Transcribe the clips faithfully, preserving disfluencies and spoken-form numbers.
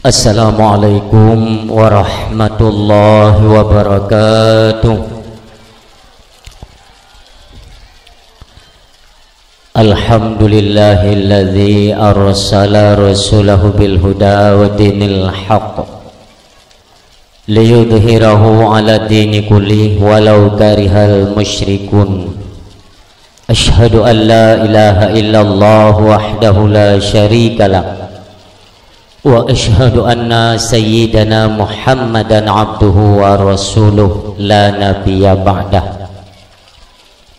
Assalamualaikum warahmatullahi wabarakatuh. Alhamdulillahilladzi arsala rasulahu bil huda wa dinil haqq liyudhhirahu 'ala dini kulli walau karihal musyrikun. Asyhadu an la ilaha illallah wahdahu la syarikalah. Wa asyhadu anna sayyidana Muhammadan abduhu wa rasuluh la nabiyya ba'dah.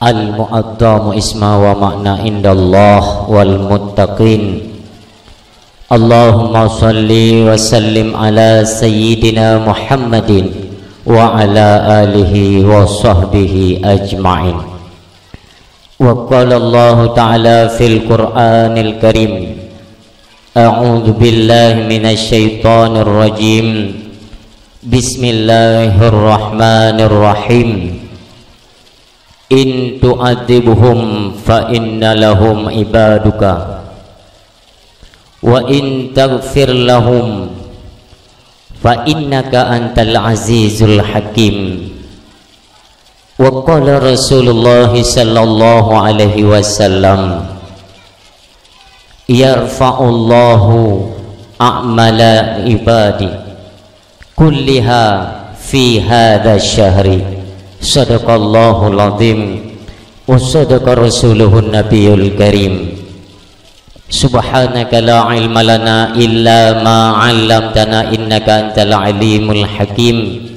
Al-mu'azzamu isma wa ma'na indallah wal muttaqin. Allahumma salli wa sallim ala sayyidina Muhammadin wa ala alihi wa sahbihi ajma'in. Wa qala Allahu ta'ala fil Qur'anil Karim, a'udzu billahi minasy syaithanir rajim. Bismillahirrahmanirrahim. In tu'adzibhum fa inna lahum ibaduka, wa in taghfir lahum fa innaka antal azizul hakim. Wa qala Rasulullah sallallahu alaihi wasallam, yarfa'ullahu a'mala ibadi kulliha fi hadha syahri. Sadaqallahul azim wa sadaqa rasuluhun nabiyul karim. Subhanaka la ilma lana illa ma 'allamtana innaka antal alimul hakim.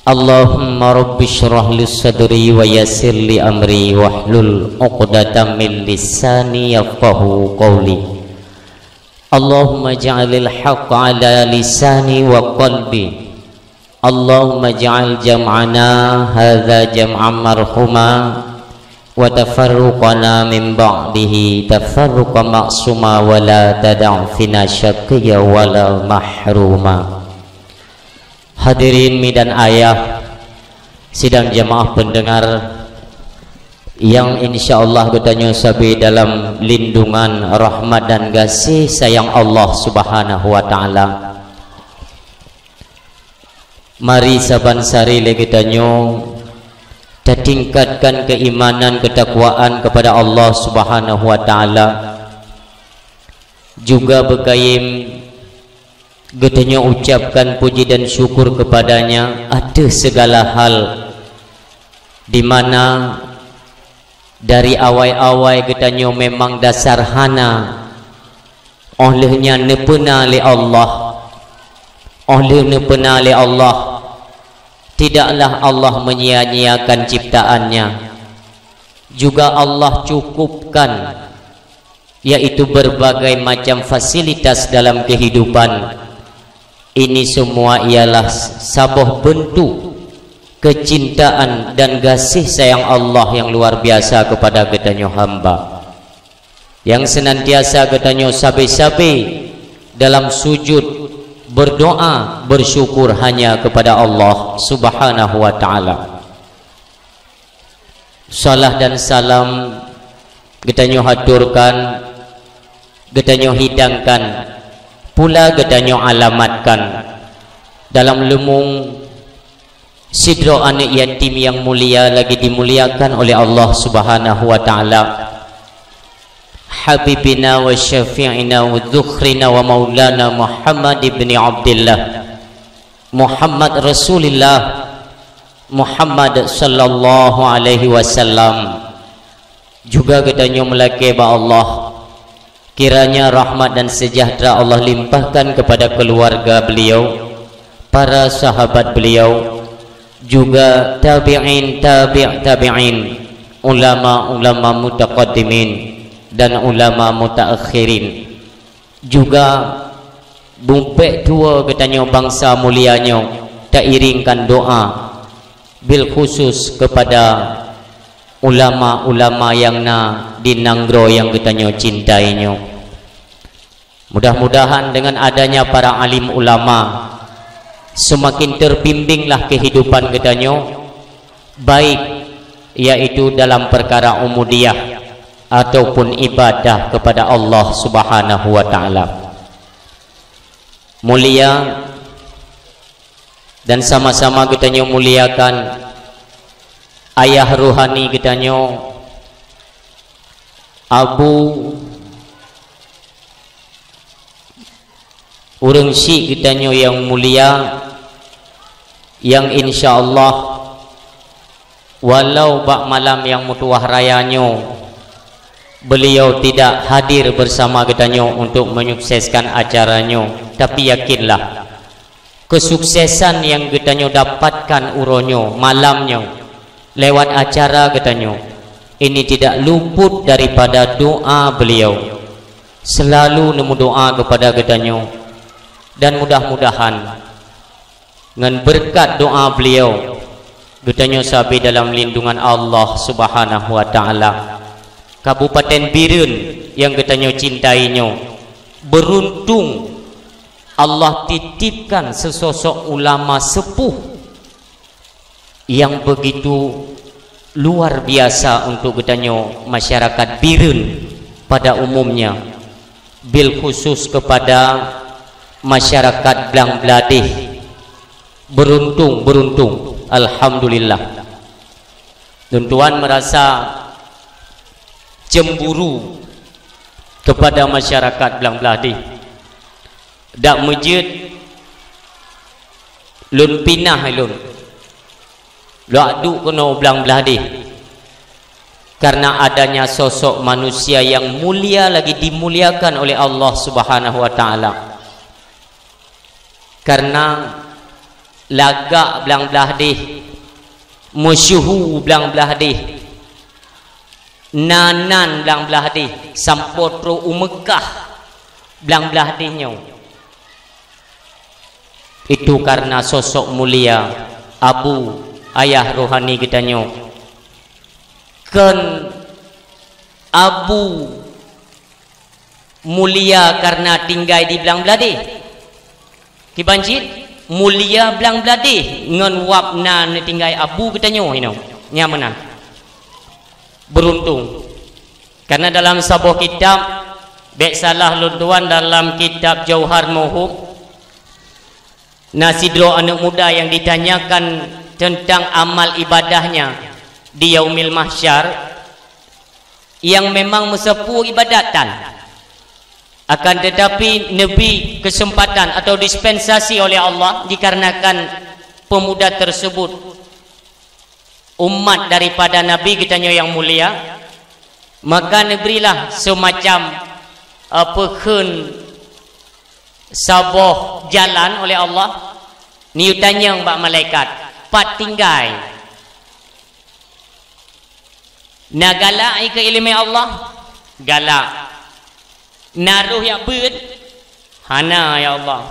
Allahumma rabbi shrah li sadri wa yassir li amri wahlul 'uqdatam min lisani yafqahu qawli. Allahumma ja'alil haqqa ala lisani wa qalbi. Allahumma ja'al jam'ana hadza jam'an marhuma wa tafarruqana min ba'dihi tafarruqan ma'suma wa la tada' fina syaqiyya wa la mahruma. Hadirin mi dan ayah, sidang jamaah pendengar yang insya Allah geutanyoe sabe dalam lindungan rahmat dan gaséh sayang Allah Subhanahu wa taala. Mari saban sari lé geutanyoe tatingkatkan keimanan keutakwaan kepada Allah Subhanahu wa taala. Juga beukayém geutanyoe ucapkan puji dan syukur kepada-Nya ateueh segala hal, di mana dari awai-awai geutanyoe memang dasar hana, óh lheueh nyan neupeuna lé Allah. Óh lheueh neupeuna lé Allah, tidaklah Allah menyia-nyiakan ciptaan-Nya. Juga Allah cukupkan, yaitu berbagai macam fasilitas dalam kehidupan. Ini semua ialah saboh bentuk kecintaan dan gaséh sayang Allah yang luar biasa kepada geutanyoe hamba, yang senantiasa geutanyoe sabe-sabe dalam sujud berdoa bersyukur hanya kepada Allah Subhanahu wa taala. Salat dan salam geutanyoe haturkan, geutanyoe hidangkan, pula geutanyoe alamatkan dalam leumong sidroe aneuëk yatim nyang mulia lagi dimuliakan oleh Allah Subhanahu wa taala, habibina wa syafi'ina wa dzukhrina wa maulana Muhammad ibni Abdillah, Muhammad Rasulillah, Muhammad sallallahu alaihi wasallam. Juga geutanyoe meulakée bak Allah, kiranya rahmat dan sejahtera Allah limpahkan kepada keluarga beliau, para sahabat beliau, juga tabi'in, tabi' tabi'in, ulama-ulama mutaqaddimin dan ulama mutaakhirin. Juga bumpék tuwoe geutanyoe bansa mulia nyoe tairingkan doa bil khusus kepada ulama-ulama nyang na di nanggroe nyang geutanyoe cintai nyoe. Mudah-mudahan dengan adanya para alim ulama, seumakin teubimbinglah keuhidupan geutanyoe, baik yaitu dalam peukara umudiah ataupun ibadah kepada Allah Subhanahu wa taala. Mulia dan sama-sama geutanyoe muliakan ayah rohani geutanyoe, Abu, ureuëng syiek geutanyoe nyang mulia, nyang insya Allah walau bak malam nyang meutuwah raya nyoe, beliau tidak hadir bersama geutanyoe untuk menyukseskan acara nyoe. Tapi yakinlah, kesuksesan nyang geutanyoe dapatkan uroe nyoe, malam nyoe, lewat acara geutanyoe, ini tidak luput daripada doa beliau. Selalu neumeudoa kepada geutanyoe, dan mudah-mudahan ngon beureukat doa beliau, geutanyoe sabe dalam lindungan Allah Subhanahu wa Ta'ala. Kabupaten Bireuen nyang geutanyoe cintai nyoe, beuruntung Allah titipkan seusosok ulama sepuh nyang begitu luar biasa untuk geutanyoe masyarakat Bireuen pada umumnya, bil khusus kepada masyarakat Blang Bladeh. Beuruntung, beuruntung. Alhamdulillah. Lôn tuan merasa cemburu kepada masyarakat Blang Bladeh. Dak meujeuet lôn pinah lôn. Lôn duek keunoe Blang Bladeh. Karena adanya sosok manusia yang mulia lagi dimuliakan oleh Allah Subhanahu wa Ta'ala. Karena lagak Blang Bladeh, meusyeuhu Blang Bladeh, nanan Blang Bladeh, sampoe trok u Meukah Blang Bladeh nyoe. Itu karena sosok mulia Abu, ayah rohani geutanyoe. Kon Abu mulia karena tinggai di Blang Bladeh. Kiban cit mulia Blang Bladeh ngon wab na neutinggai Abu geutanyoe inoe. Nyan meunan. Beuruntung. Karena dalam saboh kitab, bék salah lôn tuan, dalam kitab Jauhar Mauhub, na sidroe aneuëk muda nyang ditanyakan teuntang amal ibadahnya di Yaumil Mahsyar, nyang memang meusapeue ibadat tan. Akan tetapi, neubri keuseumpatan atau dispensasi oleh Allah dikarenakan peumuda tersebut umat daripada Nabi geutanyoe nyang mulia, maka neubrilah seumacam, eh, peukheun saboh jalan oleh Allah, neuyue tanyong bak malaikat, "Pat tinggai?" Na galak ikeue iéleumé Allah? Galak. Na roh jak beuet? Hana, ya Allah.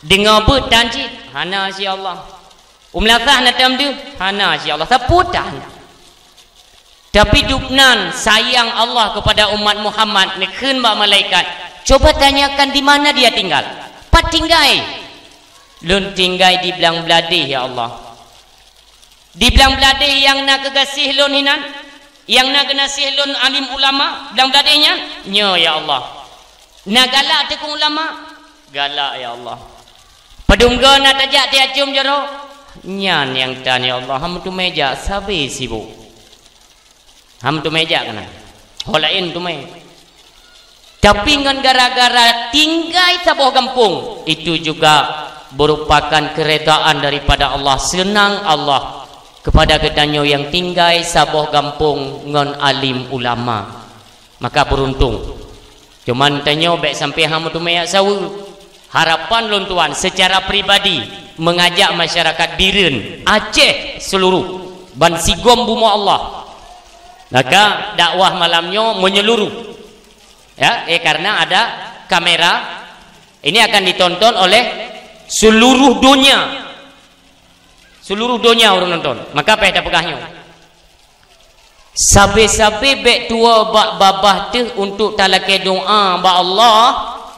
Deungoe beuet tan cit? Hana, ya Allah. U meulasah na tom deuh? Hana, ya Allah. Sapeue tan? Tapi dubnan sayang Allah kepada umat Muhammad, neukheun bak malaikat, "Coba tanyakan di mana dia tinggal." "Pat tinggai?" "Lôn tinggai di Blang Bladeh, ya Allah." "Di Blang Bladeh nyang na keugaséh lôn hinan, nyang na geunaséh lôn alim ulama Blang Bladeh nyan?" "Nyoe, ya Allah." "Na galak teuk keu ulama?" "Galak, ya Allah." "Padum goe na tajak tiacôm jaroe?" "Nyan nyang tan, ya Allah, han meuteumé jak, sabe sibok." Han meuteumé jak keunan. Ho laén teumé. Tapi ngon gara-gara tinggai saboh gampông, itu juga merupakan keridaan daripada Allah, seunang Allah kepada geutanyoe nyang tinggai saboh gampông ngon alim ulama. Maka beuruntung. Cuman tanyoe bék sampoe han meuteumé jak saweue. Harapan lôn tuan secara pribadi mengajak masyarakat Bireuen, Aceh seluruh, ban sigom bumoe Allah. Maka dakwah malam nyoe menyeluruh. Ya, eh, karena ada kamera, ini akan ditonton oleh seluruh dunia. Seluruh dunia ureuëng nonton. Maka payah tapeugah nyoe. Sabe-sabe bék tuwoe bak babah teuh untuk talakée doa bak Allah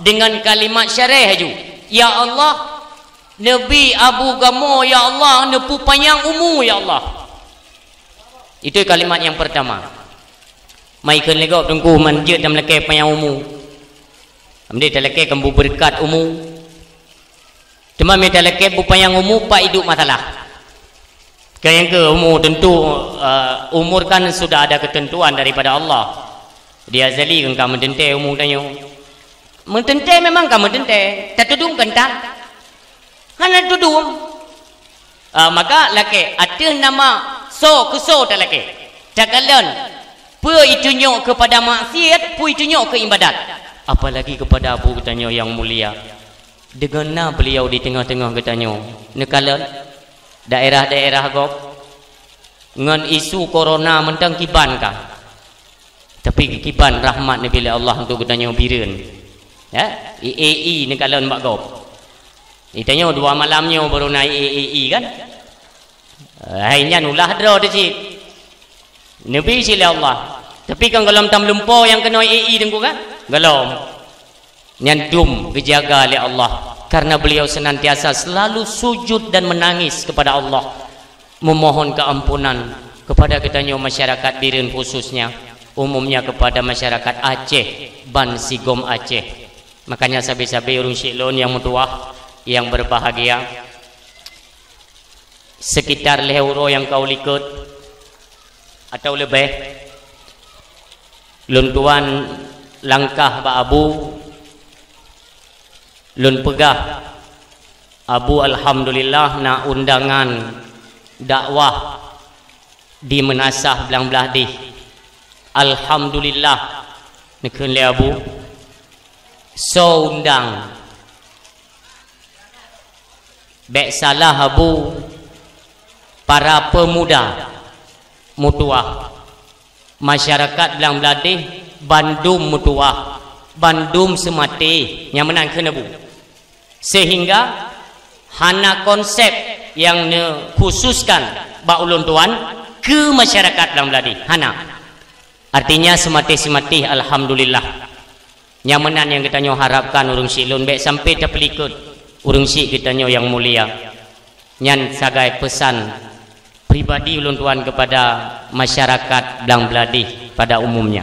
dengan kalimat syarah aju. "Ya Allah, neubri Abu gamoe, ya Allah, neupupanyang umu, ya Allah." Itu kalimat yang pertama. Mai kheun lé gob teungku, man jeuet tameulakée panyang umu. Amdé talakée keu beureukat umu. Teuma mita lakée bupanyang umu pak idup masalah. Kan nyang keu umu tentu, eh, umur kan sudah ada ketentuan daripada Allah. Di azali kan ka meuteuntée umu tanyoe. Meuteuntée memang ka meuteuntée, tatudum kan tan. Hana tudum. Ah, maka lakée ateueh nama soe keu soe talakée. Takalon peue itunyok keupada maksiat, peue itunyok keu ibadat. Apalagi keupada Abu geutanyoe nyang mulia. Deungon na beliau di teungoh-teungoh geutanyoe. Neukalon daerah-daerah gob ngon isu corona mantong kiban ka. Tapi kiban rahmat neubi lé Allah untuk geutanyoe Bireuen. Ya, I A E neukalon bak gob. Geutanyoe dua malam nyoe baru na I A E kan? Hai nyan ulah droe teuh cit. Neubi cit lé Allah. Tapi kan gohlom tam lumpoe nyang keunoe I A E Teungku kan? Gohlom. Nyan dum geujaga lé Allah karena beliau senantiasa selalu sujud dan menangis kepada Allah, memohon keampunan kepada geutanyoe masyarakat Bireuen khususnya, umumnya kepada masyarakat Aceh ban sigom Aceh. Makanya sabe-sabe ureuëng syik lôn nyang meutuwah, nyang berbahagia, sekitar lhée uroe nyang ka u likot atau leubeh, lôn tuan langkah bak Abu, lôn peugah, "Abu, alhamdulillah na undangan dakwah di Meunasah Blang Blahdeh." "Alhamdulillah," neukheun lé Abu, "soe undang?" "Bék salah Abu, para peumuda meutuwah, masyarakat Blang Blahdeh bandum meutuwah, bandum seumaté, nyang meunan kheun Abu. Sehingga hana konsep nyang neukhususkan bak ulôn tuan keu masyarakat Blang Blahdeh, hana. Artinya seumaté-seumaté alhamdulillah." Nyang meunan nyang geutanyoe harapkan ureuëng syik lôn, bék sampai tapeulikot ureuëng syik geutanyoe nyang mulia. Nyan sagai peusan pribadi ulôn tuan kepada masyarakat Blang Blahdeh pada umumnya.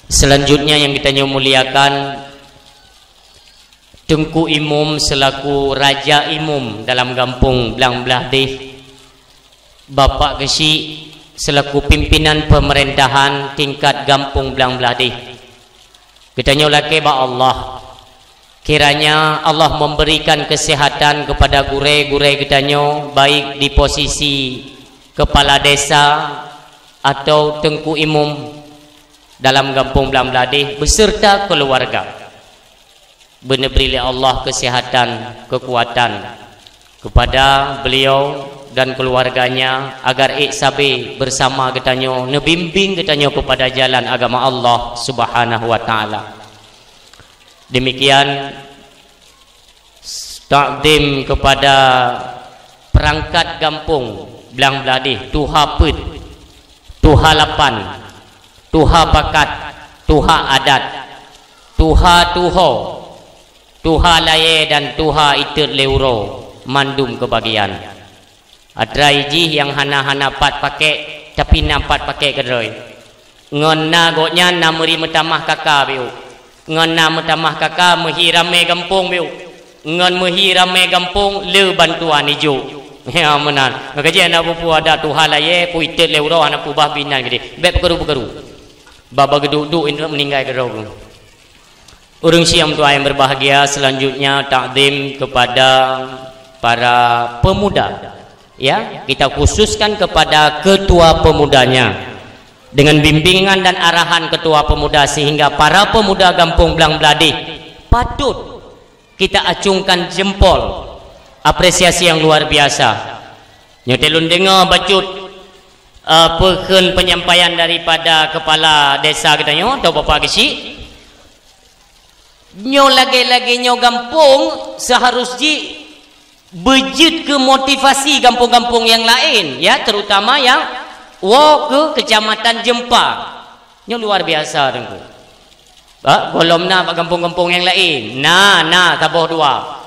Selanjutnya nyang geutanyoe muliakan, Teungku Imum selaku Raja Imum dalam gampông Blang Blahdeh, Bapak Geuchik selaku pimpinan pemerintahan tingkat gampông Blang Blahdeh. Geutanyoe lakée bak Allah, kiranya Allah memberikan kesehatan kepada gurée-gurée geutanyoe, baik di posisi kepala desa atau Teungku Imum dalam gampông Blang Blahdeh beserta keluarga. Beuneubri lé Allah kesehatan, kekuatan kepada beliau dan keluarganya, agar ék sabe bersama geutanyoe neubimbing geutanyoe kepada jalan agama Allah Subhanahu wa Taala. Demikian takzim kepada perangkat gampông Blang Blahdeh, tuha peuet, tuha lapan, tuha pakat, tuha adat, tuha tuho, tuha layée dan tuha itot lé uroe, mandum keubagian. Atra jih nyang hana-hana pat pakék, tapi na pat pakék keudroe. Ngon na gobnyan na meuri meutamah kaka biôh. Ngon na meutamah kaka meuhi ramé gampông biôh. Ngon meuhi ramé gampông le bantuan ijok. Ya meunan. Maka jih na bupu ada tuha layée, ku itot lé uroe hana peubah binan geude. Bék peukaru-peukaru. Baba geuduek-duek induk meuninggai keudroe. Ureuëng syik meutuah yang berbahagia, selanjutnya takzim kepada para pemuda. Ya, kita khususkan kepada ketua pemudanya. Dengan bimbingan dan arahan ketua pemuda sehingga para pemuda Gampong Blang Blahdeh patut kita acungkan jempol apresiasi yang luar biasa. Nyoe teuh lôn deungoe bacut, eh, peukheun penyampaian daripada kepala desa geutanyoe atau Bapak Geuchik. Nyoe lagée-lagée nyoe gampông seharus jih beujeuet keu motivasi gampông-gampông nyang laén, ya, terutama nyang woe keu Kecamatan Jeumpa. Nyoe luar biasa, Teungku. Ba, gohlom na bak gampông-gampông nyang laén. Na, na saboh dua.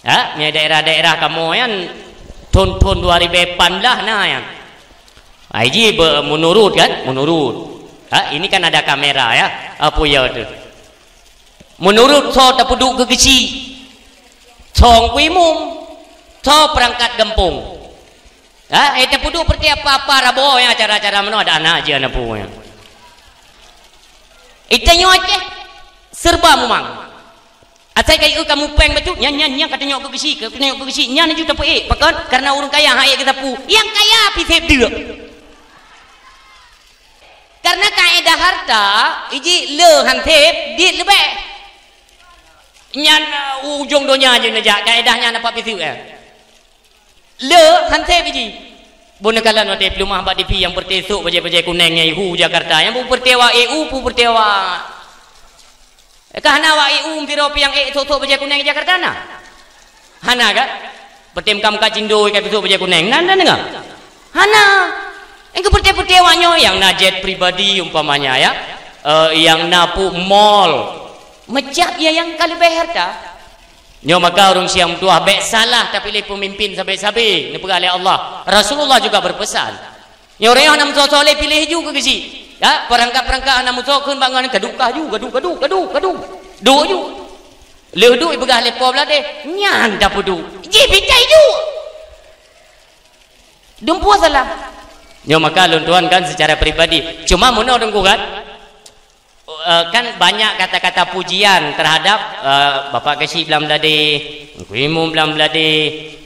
Ha, nyan daerah-daerah kamoe nyan thon-thon dua ribu lapan belas na nyan. Ai ji be-, menurut kan? Menurut. Ha, ini kan ada kamera ya. Apa ya tu? Menurut soe tapeuduek keu Geuchik? Tho Teungku Imum, tho peurangkat gampông. Ha, eh, tapeuduek peureute apa-apa rabo nyang acara-acara meunoe, ada aneuk jih aneuk pu nyan. Di tanyoe Aceh serba mumang. Asai ka ié kamoe péng bacut, nyan, nyan, nyan ka tanyoe keu geuchik, ka tanyoe keu geuchik, nyan ju tapeuék. Pakon? Karena ureuëng kaya han ék geusapeue. Nyang kaya pih sép deuk. Karena kaedah harta, iji le han sép, dit leubeh. Nyan, uh, ujong donya jeuet neujak, kaedah nyan apa pih sép, eh. Le han sép iji. Bôh neukalon watée peuleumah bak T V nyang peureute sôk bajée-bajée kunéng nyang hu Jakarta. Nyang peureute wak E U, peureute wak. Ka hana wak E U sidroe piang ék sôk-sôk bajée kunéng Jakarta na? Hana kan? Peureute meuka-meuka cindoi ka sôk bajée kunéng. Na, na deungoe? Hana. Engkau peureute-peureute wak nyoe nyang na jet pribadi umpamanya ya. Eh, nyang na pu mall. Meucab ya nyang ka leubeh harta. Nyoe maka ureuëng siang meutuah bék salah tapiléh peumimpin sabe-sabe neupeugah lé Allah. Rasulullah juga berpesan. Nyoe ureuëng hana meusoe-soe lé piléh ju keu geuchik. Ya, peurangkat-peurangkat hana meusoe kheun bak ngon kadukah ju, kaduk, kaduk, kaduk, kaduk. Duek ju. Lheueh duek ipeugah lé po bladé, nyan tapeuduek. Jih pitai ju. Dumpeue salah. Nyoe maka lôn tuan kan secara pribadi. Cuma meunoe Teungku kan? Eh, kan banyak kata-kata pujian terhadap, eh, Bapak Geuchik Blang Meulade, Teungku Imum Blang Meulade,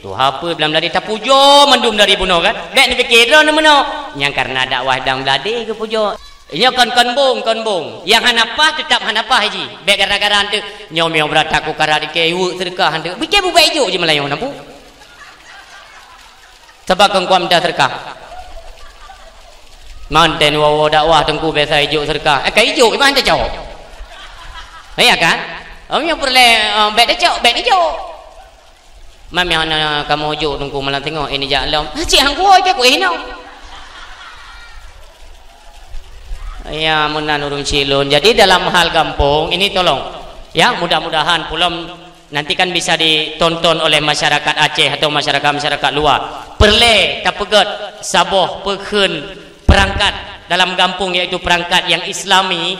Tuha Peuet Blang Meulade, tapujoe mandum dari bunoe kan? Bék neupike droeneuh meunoe, nyang karena dakwah Blang Meulade geupujoe. Nyoe kon, kon bong, kon bong. Nyang hana paih teutap hana paih jih. Bék gara-gara hanteuk, nyoe miyueb rata ku karat ikei weuek seudeukah hanteuk. Bike bubek ijok jih meulayeue na pu. Sabab kon kuat mita seudeukah. Manten woe-woe dakwah Teungku biasa ijok seudeukah. Eh, ka ijok, iban tacok. Iya kan? Om nyang peureulée, eh, bék tacok, bék ijok. Mam nyang hana kamoe jok Teungku malam singoh, ini jak lom. Cik hang kuwoe cek kuih nyoe. Ya, meunan ureuëng cilon. Jadi dalam hal gampông ini tolong. Ya, mudah-mudahan pulom nanti kan bisa ditonton oleh masyarakat Aceh atau masyarakat-masyarakat luar. Peureulée tapeugét saboh peukheun peurangkat dalam gampông, yaitu peurangkat yang Islami,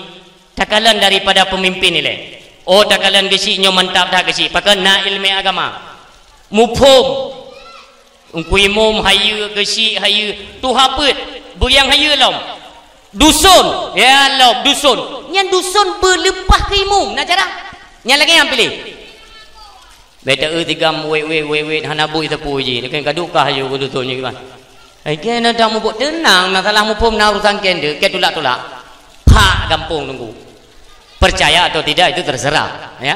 takalon daripada peumimpin ilée. Oh, takalon geuchik nyoe mantap that geuchik. Pakon na iéleumé agama. Muphom. Teungku Imum hayeue, geuchik hayeue, Tuha Peuet, beuliang hayeue lom. Dusun, ya lom, dusun. Nyan dusun beuleupah keu imum, na cara? Nyan lagée nyang piléh. Bék ta eu tigam wet-wet, wet-wet, hana bui sapeue jih. Lakée kadukah aju keu dusun nyoe kiban. Hai keu na dak mubuet teunang, masalah muphom na urusan keu ndeuk, keu tulak-tulak. Phak gampông Teungku. Percaya atau tidak itu terserah, ya.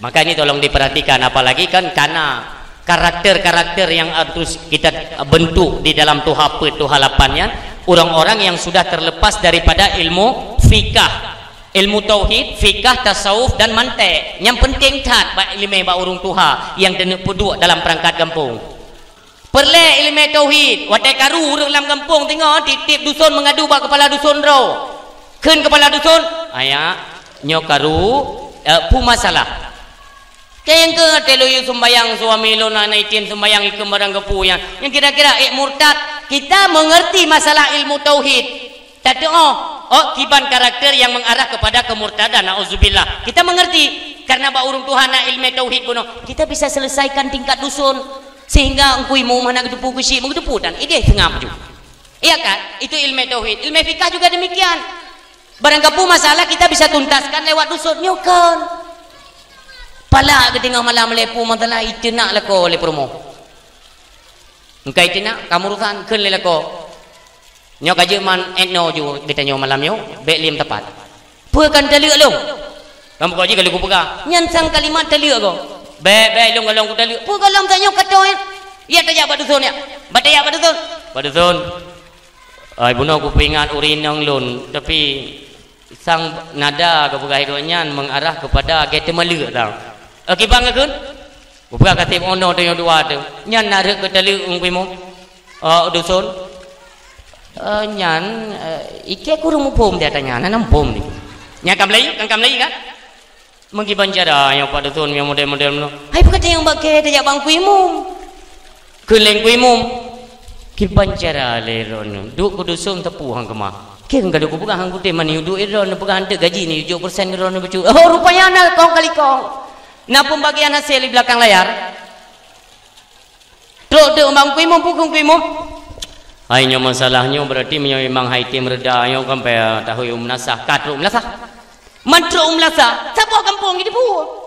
Maka ini tolong diperhatikan, apalagi kan karena karakter-karakter yang harus kita bentuk di dalam Tuha Peuet, Tuha Lapan nyan, orang-orang yang sudah terlepas daripada ilmu fikah, ilmu tauhid, fikah, tasawuf dan mantek. Nyang penting that bak iéleumé bak ureuëng tuha nyang teuneuk peuduek dalam peurangkat gampông. Peureulée iéleumé tauhid, watée karu ureuëng lam gampông singoh, tieb-tieb dusun meungadu bak keupala dusun droe. Kheun keupala dusun, "Aya, nyoe karu, eh, peue masalah?" Keu nyang keu teuh lôn sumbayang, suami lôn hana itin sumbayang, ikeu barang geupeu nyan. Nyang kira-kira ék murtad, kita mengerti masalah ilmu tauhid. Tateuoh, oh, kiban karakter yang mengarah kepada kemurtadan, naudzubillah. Kita mengerti, karena bak ureuëng tuha na iéleumé tauhid bunoe, kita bisa selesaikan tingkat dusun. Sehingga Teungku Imum hana geuteupeue keuchik, meugeuteupeue dan idéh seungab ju. Iya kan? Itu iéleumé tauhid. Iéleumé fikah juga demikian. Barang gapeue masalah kita bisa tuntaskan lewat dusun. Nyoe kan. Pala geuteungoh malam lé peue masalah iteunak lakoe lé peurumoh. Engkai teunak, kamu urusan kheun lé lakoe. Nyoe ka jeuet man etno ju geutanyoe malam nyoe, bék liem tapat. Peue kan taleuek lôn? Lam buku jih ka lôn kupeugah. Nyan sang kalimat taleuek ko. Bék, bék lôn golom kutaleuek. Peue golom tanyoe katoe? Ya tajak bak dusun ya. Bak tajak bak dusun. Bak dusun. Ai bunoe kupeuingat ureuëng inong lôn, tapi sang nada geupeugah lôn nyan mengarah kepada lagée teumaleuek tau. Oke bang akun. Kupeugah ka seb ono tanyoe dua tu. Nyan na rhot keu taleuek Teungku Imum. Oh, dusun. Eh, nyan, eh, ikée kureueng muphom dia tanya, hana muphom ni. Nyan ka meulayeue, kan ka meulayeue kan? Meukiban cara nyang Pak Dusun nyang model-model meunoe. Hai peue kata nyang bak kée tajak bak Teungku Imum. Kheun lé Teungku Imum. Kiban cara lé droeneuh. Duek keu dusun teupeu hang keumah. Kée ka duek kupeugah hang kutem mani duek droeneuh peugah hanteuk gaji ni jok persen droeneuh bacut. Oh, rupanya na kong kali kong. Na pembagian hasil di belakang layar. Trok deuek bak Teungku Imum, peue kheun Teungku Imum? Hai nyoe masalah nyoe, berarti meunyoe memang hai tem reda nyoe kan payah tahu u meunasah, ka trok u meunasah. Man trok u meunasah, saboh gampông jiteupeue.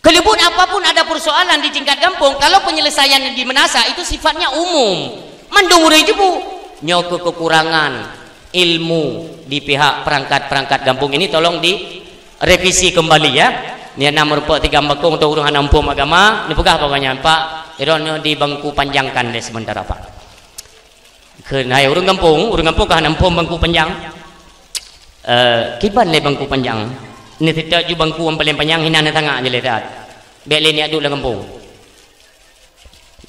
Keuleubut apapun ada persoalan di tingkat gampông, kalau penyelesaian di meunasah itu sifatnya umum, mandum ureuëng jiteupeue. Nyoe keu kekurangan ilmu di pihak perangkat-perangkat gampông ini tolong direvisi kembali, ya. Nyan na meureumpok tiga bakong untuk ureuëng hana muphom agama, neupeugah bak gobnyan, "Pak, droeneuh dibangku panjangkan lé sementara, Pak." Kheun hai ureuëng gampông, ureuëng gampông ka hana muphom bangku panjang. Eh, kiban lé bangku panjang. Neuseutôt ju bangku nyang paleng panyang hinan neutangak jih lé that. Bék lé neujak duek lam gampông.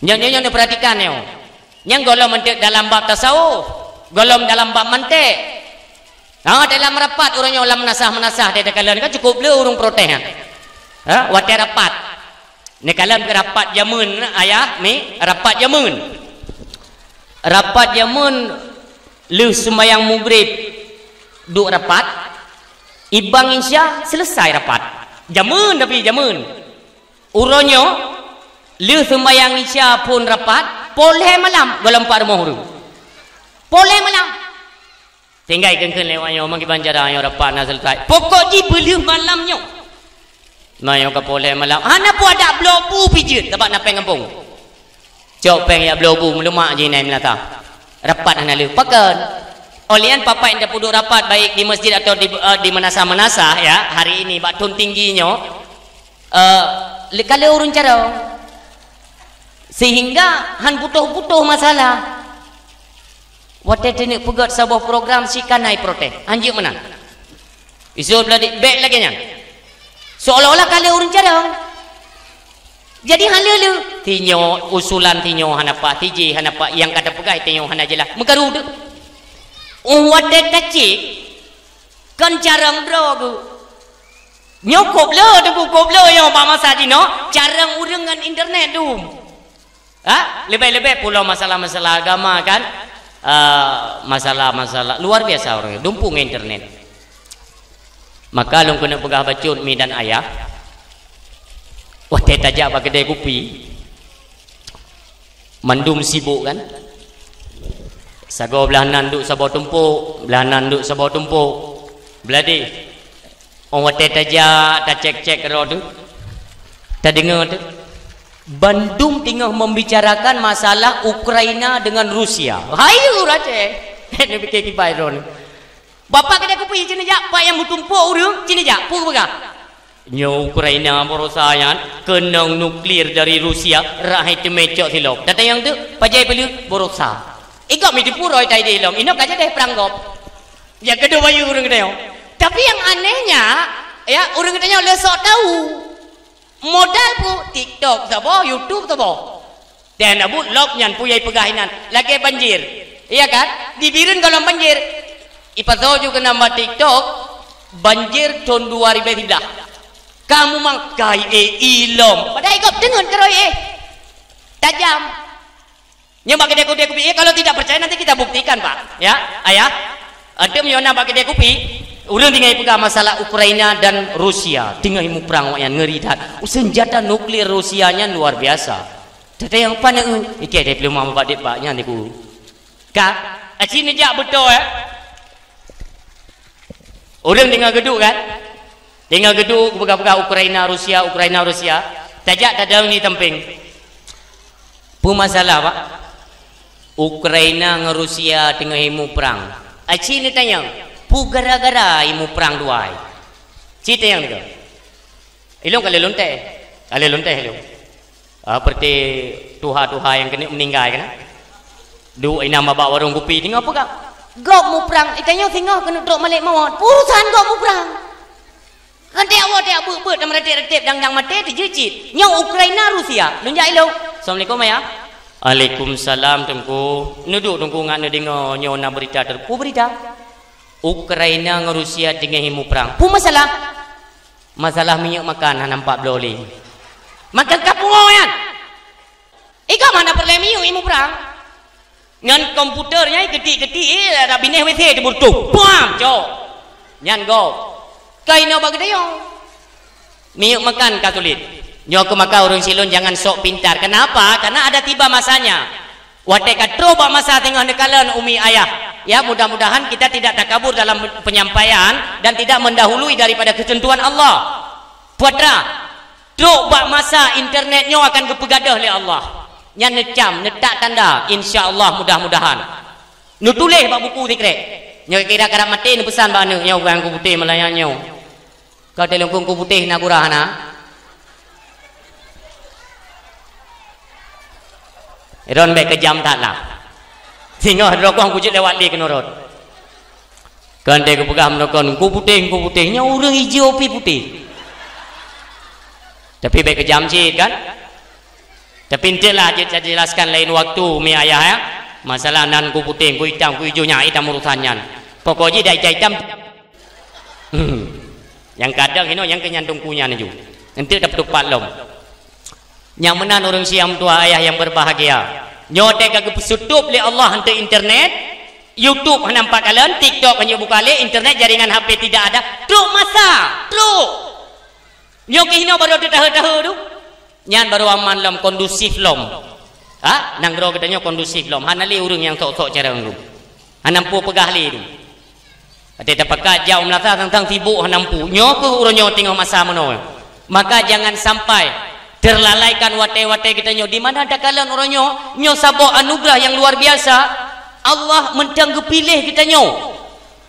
Nyoe, nyoe, nyoe neupeuratikan nyoe. Nyang gohlom mantek dalam bab tasawuf, gohlom dalam bab mantek. Ha, dalam rapat ureuëng nyoe lam meunasah-meunasah di takalon kan cukup le ureuëng protes nyan. Ha, watée rapat. Neukalon keu rapat jameun ayah, mi, rapat jameun. Rapat jameun lheueh seumayang mugrib duek rapat, ibang isya selesai rapat. Jameun tapi jameun. Uroe nyoe, lheueh seumayang isya phon rapat, poh lhée malam gohlom pat rumoh ureuëng. Poh lhée malam. Tinggai kheun-kheun lewat nyoe, meukiban cara nyoe rapat na selesai. Pokok jih beulheueh malam nyoe. Na nyoe ka poh lhée malam. Hana peue adak bloe bu pih jeuet, sabab na péng gampông. Cok péng jak bloe bu, meulumak jih nai meunasah. Rapat hana lheueh. Pakon? Óh lheueh nyan Bapak nyang tapeuduek rapat, baik di masjid atau di, eh, di meunasah-meunasah, ya, hari ini bak thon tinggi nyoe, eh, le-, ka le ureuëng carông. Sehingga han putôh-putôh masalah. Watée teuneuk peugét saboh program, si kanai protes. Hanjeuet meunan. Isu beuladi, bék lagée nyan. Seolah-olah ka le ureuëng carông. Jadi hana le-le. Tinyoe usulan tinyoe hana paih, tijih hana paih, nyang ka tapeugah tinyoe hana jeulaih. Meukaru teuh. Óh watée tacék, kon carông droe geuh. Nyoe kôb le, teungku, kôb le nyoe bak masa jinoe, carông ureuëng ngon internet dum. Ha? Leubeh-leubeh pulo masalah-masalah agama kan? Ah, masalah-masalah luar biasa ureuëng dumpung internet. Maka lôn keuneuk peugah bacut mi dan ayah, watée tajak bak keudée kupi, mandum sibuk kan? Sagoe blaih nan duek saboh tumpok, blaih nan duek saboh tumpok. Beuladi. Óh watée tajak, tacék-cék keudroe teuh, tadeungoe teuh, bandum teungoh membicarakan masalah Ukraina dengan Rusia. Hai ureuëng Aceh! Neupike kiban droeneuh. Bapak keudée kupi, ci neujak, pat nyang meutumpok ureuëng, ci neujak, peue geupeugah? Nyoe Ukraina baroesa nyan keunong nuklir dari Rusia, rhah hai teumé cok silop. Tatanyong teuh, pajan peuleueh baroesa. Igob mi teupeu roi tai di lom, inoe ka jadeh prang gob. Ya, keudua bayeue ureuëng geutanyoe. Tapi nyang anehnya, ya, ureuëng geutanyoe le sok tahu. Modal peue TikTok saboh, YouTube saboh. Dan Abu lok nyan peue nyang peugah inan, lagée banjir. Iya kan? Di Bireuen gohlom banjir. Ipasoe ju keunan bak TikTok, banjir thon dua ribu siblah. Kamu mang kai, eh, ilom. Padahai gob deungon keuroi, eh. Tajam. Nyoe bak keudée-keudée kupi, ya, kalau tidak percaya nanti kita buktikan, Pak. Ya, Ayah. Antum nyoe na bak keudée kupi, ureuëng tinggai peugah masalah Ukraina dan Rusia. Tinggai muprang awaknyan, ngeri that. Senjata nuklir Rusia nyan luar biasa. Teuntang nyang paneuk, eh, ikée deh peuleueh mama bak dek bak nyan diku. Ka, aci neujak beutôi, eh. Ureuëng deungoe geuduek kan? Deungoe geuduek geupeugah-peugah Ukraina, Rusia, Ukraina, Rusia. Tajak tadong di tampéng. Peue masalah, Pak? Ukraina ngon Rusia teungoh muprang. Aci neutanyong, peue gara-gara muprang dua ai? Ci tanyong nyoe. Ilong ka lheueh lôn teh. Ka lheueh lôn teh ilong. Ah, seperti tuha-tuha nyang keuneuk meuninggai keunan. Duek inan bak warong kupi, teungoh peugah, "Gob muprang, itanyoe singoh keuneuk trok malek mawöt. Urosan gob muprang." Kan tiep woe tiep beuet-beuet dan meuratéb-ratéb dang-dang maté teujeuet cit. Nyoe Ukraina, Rusia. Lôn jak ilong. Assalamualaikum, Ayah. Waalaikumsalam, Teungku. Neuduek, Teungku, ngat neudeungoe nyoe na beurita teureupu beurita. Ukraina ngon Rusia teungoh muprang. Peue masalah? Masalah minyeuk makan hana nampak bloe lé. Makan ka pungo nyan. Igob hana peureulée minyeuk i muprang. Ngon komputer nyan keutik-keutik, eh, ada binéh WC teubeutuh. Puam, cok. Nyan gob. Ka inoe bak geutanyoe. Miyueb makan ka sulit. Nyoe keuh maka ureuëng silôn jangan sok pintar. Kenapa? Karena ada tiba masanya. Watée ka trok bak masa teungoh neukalon umi ayah. Ya, mudah-mudahan kita tidak takabur dalam penyampaian dan tidak mendahului daripada ketentuan Allah. Putra, trok bak masa internet nyoe akan geupeugadôh lé Allah. Nyan neucam, neutak tanda, insya Allah, mudah-mudahan. Neutuléh bak buku sikrek. Nyoe kira karab maté neupeusan bak aneuëk nyoe, "Ureuëng ku putéh meulayan nyoe. Ka teulungkung ku putéh na gurah na." Ron bék keujam that lah. Singoh rokong kujeuet lewat lé keunurot. Kan deh geupeugah meunokon, "Ku putéh, ku putéh." Nyoe ureuëng ijô pi putéh. Tapi bék keujam cit kan? Tapi enteuklah jeuet saya jelaskan lain waktu, mi ayah ya. Masalah nan ku putéh, ku itam, ku ijô nyan itam urusan nyan. Pokok jih dah itam-itam. Hmm. Nyang kadang inoe nyang keu nyan dongku nyan aju. Enteuk dapeutupat lom. Nyang meunan ureuëng siang tuha ayah yang berbahagia. Nyoe teuh ka geupeusutôb lé Allah enteuk internet, YouTube hana nampak kalon, TikTok hana buka lé, internet jaringan H P tidak ada. Trok masa, trok. Nyoe keuh inoe baru teutahe-tahe tu. Nyan baru aman lom, kondusif lom. Ha? Nanggroe geutanyoe kondusif lom. Hana lé ureuëng nyang sok-sok carông tu. Hana mpu peugah lé tu. Até tapakat jak u meulasa sang-sang sibuk hana mpu. Nyoe keuh uroe nyoe teungoh masa meunoe. Maka jangan sampai terlalaikan watée-watée geutanyoe. Di mana takalon uroe nyoe, nyoe saboh anugerah yang luar biasa. Allah mantong geupiléh geutanyoe.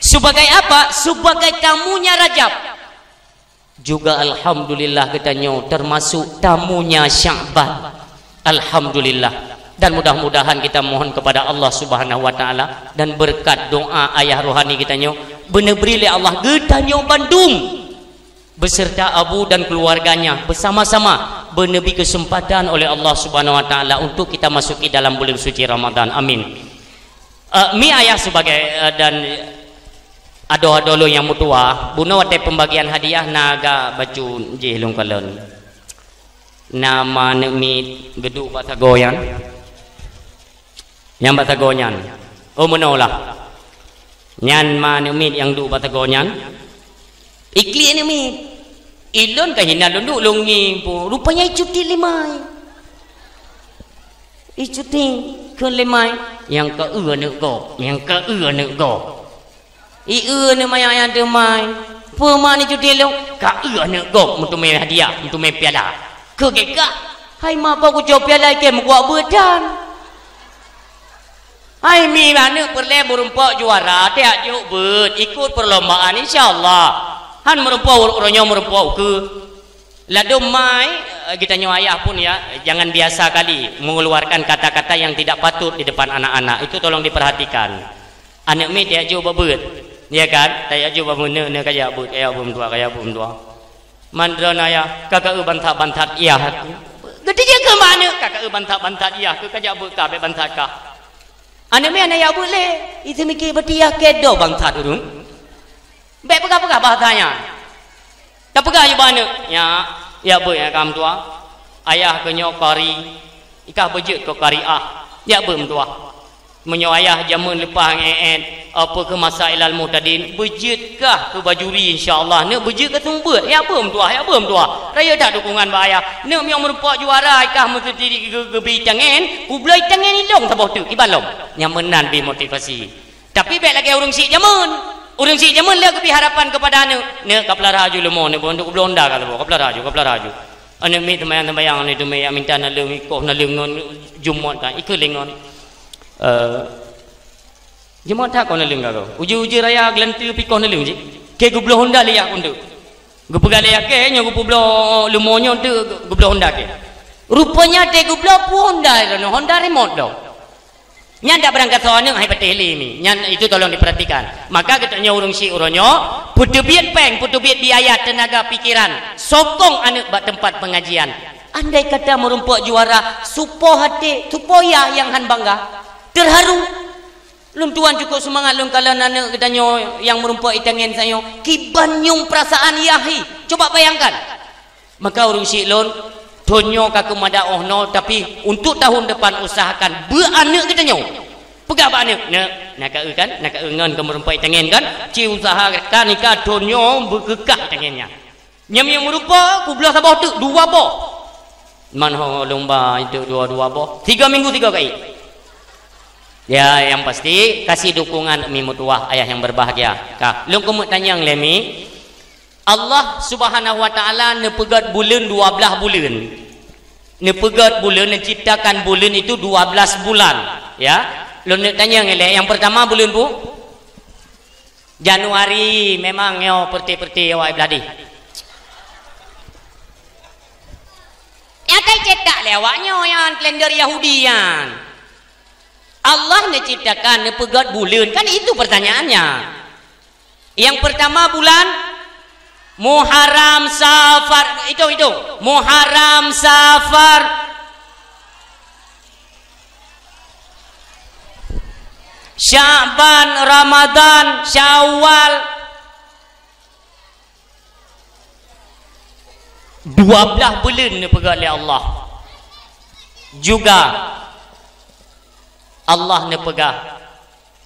Sebagai apa? Sebagai tamunya Rajab. Juga alhamdulillah geutanyoe termasuk tamunya Sya'ban. Alhamdulillah. Dan mudah-mudahan kita mohon kepada Allah Subhanahu wa Ta'ala dan berkat doa ayah rohani geutanyoe, beuneubri lé Allah geutanyoe bandum beserta abu dan keluarganya bersama-sama beuneubri kesempatan oleh Allah Subhanahu wa Ta'ala untuk kita masuki dalam bulan suci Ramadan. Amin. Eh, mi ayah sebagai, eh, dan adoe-adoe lôn nyang meutuah, bunoe watée pembagian hadiah na gak bacut jih lôn kalon. Na ma aneuk miet geuduek bak sagoe nyan. Nyang bak sagoe nyan. Oh, meunoe lah. Nyan ma aneuk miet nyang duek bak sagoe nyan. Iklik aneuk miet. Ilôn ka hina lôn duek lôn ngieng pu. Rupanya icuti limai. Icuti keu limai. Nyang ka eu aneuk gob, nyang ka eu aneuk gob. I eu aneuk maya nyang teumai. Peue ma icuti lôn? Ka eu aneuk gob meuteumé hadiah, meuteumé piala. Keu gét kah? Hai ma, pakon kucok piala ikée meukuak beuet tan. Hai mi, aneuk peureulée meurumpok juara, tiak jok beuet, ikot perlombaan, insya Allah. Han meurumpok uroe nyoe meurumpok ukeue. Ladom mai, eh, geutanyoe ayah pun ya, jangan biasa kali mengeluarkan kata-kata yang tidak patut di depan anak-anak. Itu tolong diperhatikan. Aneuk miet tiak jok bak beuet. Ya kan? Tiak jok bak beuet, neuk, neuk kajak beuet, kajak beuet meutuah, kajak beuet meutuah. Man droeneuh ayah, ka ka eu bantat-bantat iyah. Geuteujeuet keu ma aneuk, ka ka eu bantat-bantat iyah, keu kajak beuet ka, bék bantat kah. Aneuk miet hana jak beuet lé, iteumiki bati iyah keudroe bantat ureuëng. Bék peugah-peugah bahasa nyan. Tapeugah ju bak aneuk, "Nyak, jak beuet nyak ka meutuah. Ayah keuh nyoe kari, ikah beujeuet keu kariah. Jak beuet meutuah." Meunyoe ayah jameun leupah ngon ék-ék, apa keuh masa ilal muhtadin, beujeuet kah keu bajuri, insya Allah. Neuk beujeuet keu seumeubeuet, jak beuet meutuah, jak beuet meutuah. Rayeuk that dukungan bak ayah. Neuk meunyoe meurumpok juara, ikah meuseutiri geu-, geubi tangen, kubloe tangen ilong saboh teuk, iban lom. Nyang meunan bi motivasi. Tapi bék lagée ureuëng syiek jameun. Ureuëng syiek jameun lé geubi harapan keupada aneuk. Neuk ka peulara aju leumo, neuk, untuk geubloe honda ka saboh, ka peulara aju, ka peulara aju. Aneuk miet seumayang-seumayang, aneuk teumé jak minta naleueng, ikoh naleueng ngon jumôt ka, ikheun lé ngon. Eh, jumôt that koh naleueng ka keuh. Ujeue-ujeue raya geulanteue pih koh naleueng cit. Keu geubloe honda lé yah keuh teuk. Geupeugah lé yah keuh, nyoe geupeubloe leumo nyoe teuk geubloe honda keuh. Rupanya teuh geubloe peue honda, honda remote dong. Nyan dak barangkasoe aneuk hai patéh lé mi. Nyan itu tolong diperhatikan. Maka geutanyoe ureuëng syiek uroe nyoe, peuteubiet péng, peuteubiet biaya, tenaga pikiran, sokong aneuk bak teumpat pengajian. Andai kata meurumpok juara, supoh até, supoh yah nyang han bangga, terharu. Lôn tuan cukup seumangat lôn kalon aneuk geutanyoe nyang meurumpok itangen sayoe. Kiban nyueng peurasaan yah hi. Coba bayangkan. Maka ureuëng syiek lôn, thon nyoe ka keumada óh noe, tapi untuk tahun depan usahakan beuet aneuk geutanyoe. Peugah bak aneuk, "Neuk, na ka eu kan? Na ka eu ngon keu meurumpok itangen kan? Ci usahakan ika thon nyoe beukeukah itangen nyan." Nyang meurupa kubloh saboh teuk dua boh. Man ho lôn ba itu dua-dua boh. Tiga minggu tiga kali. Ya, yang pasti kasih dukungan mi meutuwah ayah yang berbahagia. Ka, lôn keumeuk tanyong lé mi. Allah Subhanahu wa Taala neupeugét buleuen dua blaih buleuen. Neupeugét buleuen, neuciptakan buleuen itu dua belas bulan. Ya. Lôn neuk tanyong ilée, yang pertama buleuen pu? Januari, memang nyoe peureute-peureute awak Ibladi. Nyang ka cetak lé awak nyoe nyan, kalender Yahudi nyan. Allah neuciptakan, neupeugét buleuen, kan itu pertanyaannya. Yang pertama bulan Muharram, Safar, itu, itu. Muharram, Safar, Sya'ban, Ramadan, Syawal. Dua blaih buleuen neupeugah lé Allah. Juga Allah neupeugah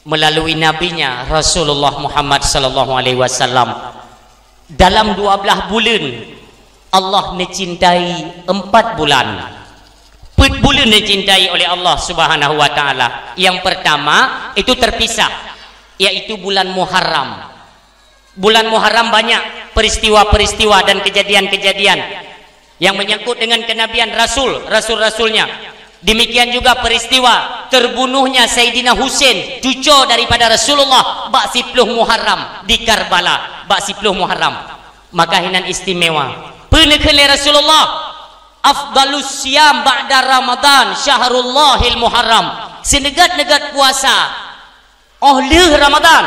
melalui nabinya Rasulullah Muhammad sallallahu alaihi wasallam, dalam dua blaih buleuen Allah neucintai empat bulan. Peuet buleuen neucintai oleh Allah Subhanahu wa Taala. Yang pertama itu terpisah, yaitu bulan Muharram. Bulan Muharram banyak peristiwa-peristiwa dan kejadian-kejadian yang menyangkut dengan kenabian Rasul, Rasul-Rasulnya. Demikian juga peristiwa terbunuhnya Saidina Husain, cuco daripada Rasulullah, bak siploh Muharram di Karbala, bak siploh Muharram. Maka hinan istimewa. Peue neukheun lé Rasulullah, "Afdalus siyam ba'da Ramadan syahrullahil Muharram." Sineugét-neugét puasa óh lheueh Ramadan,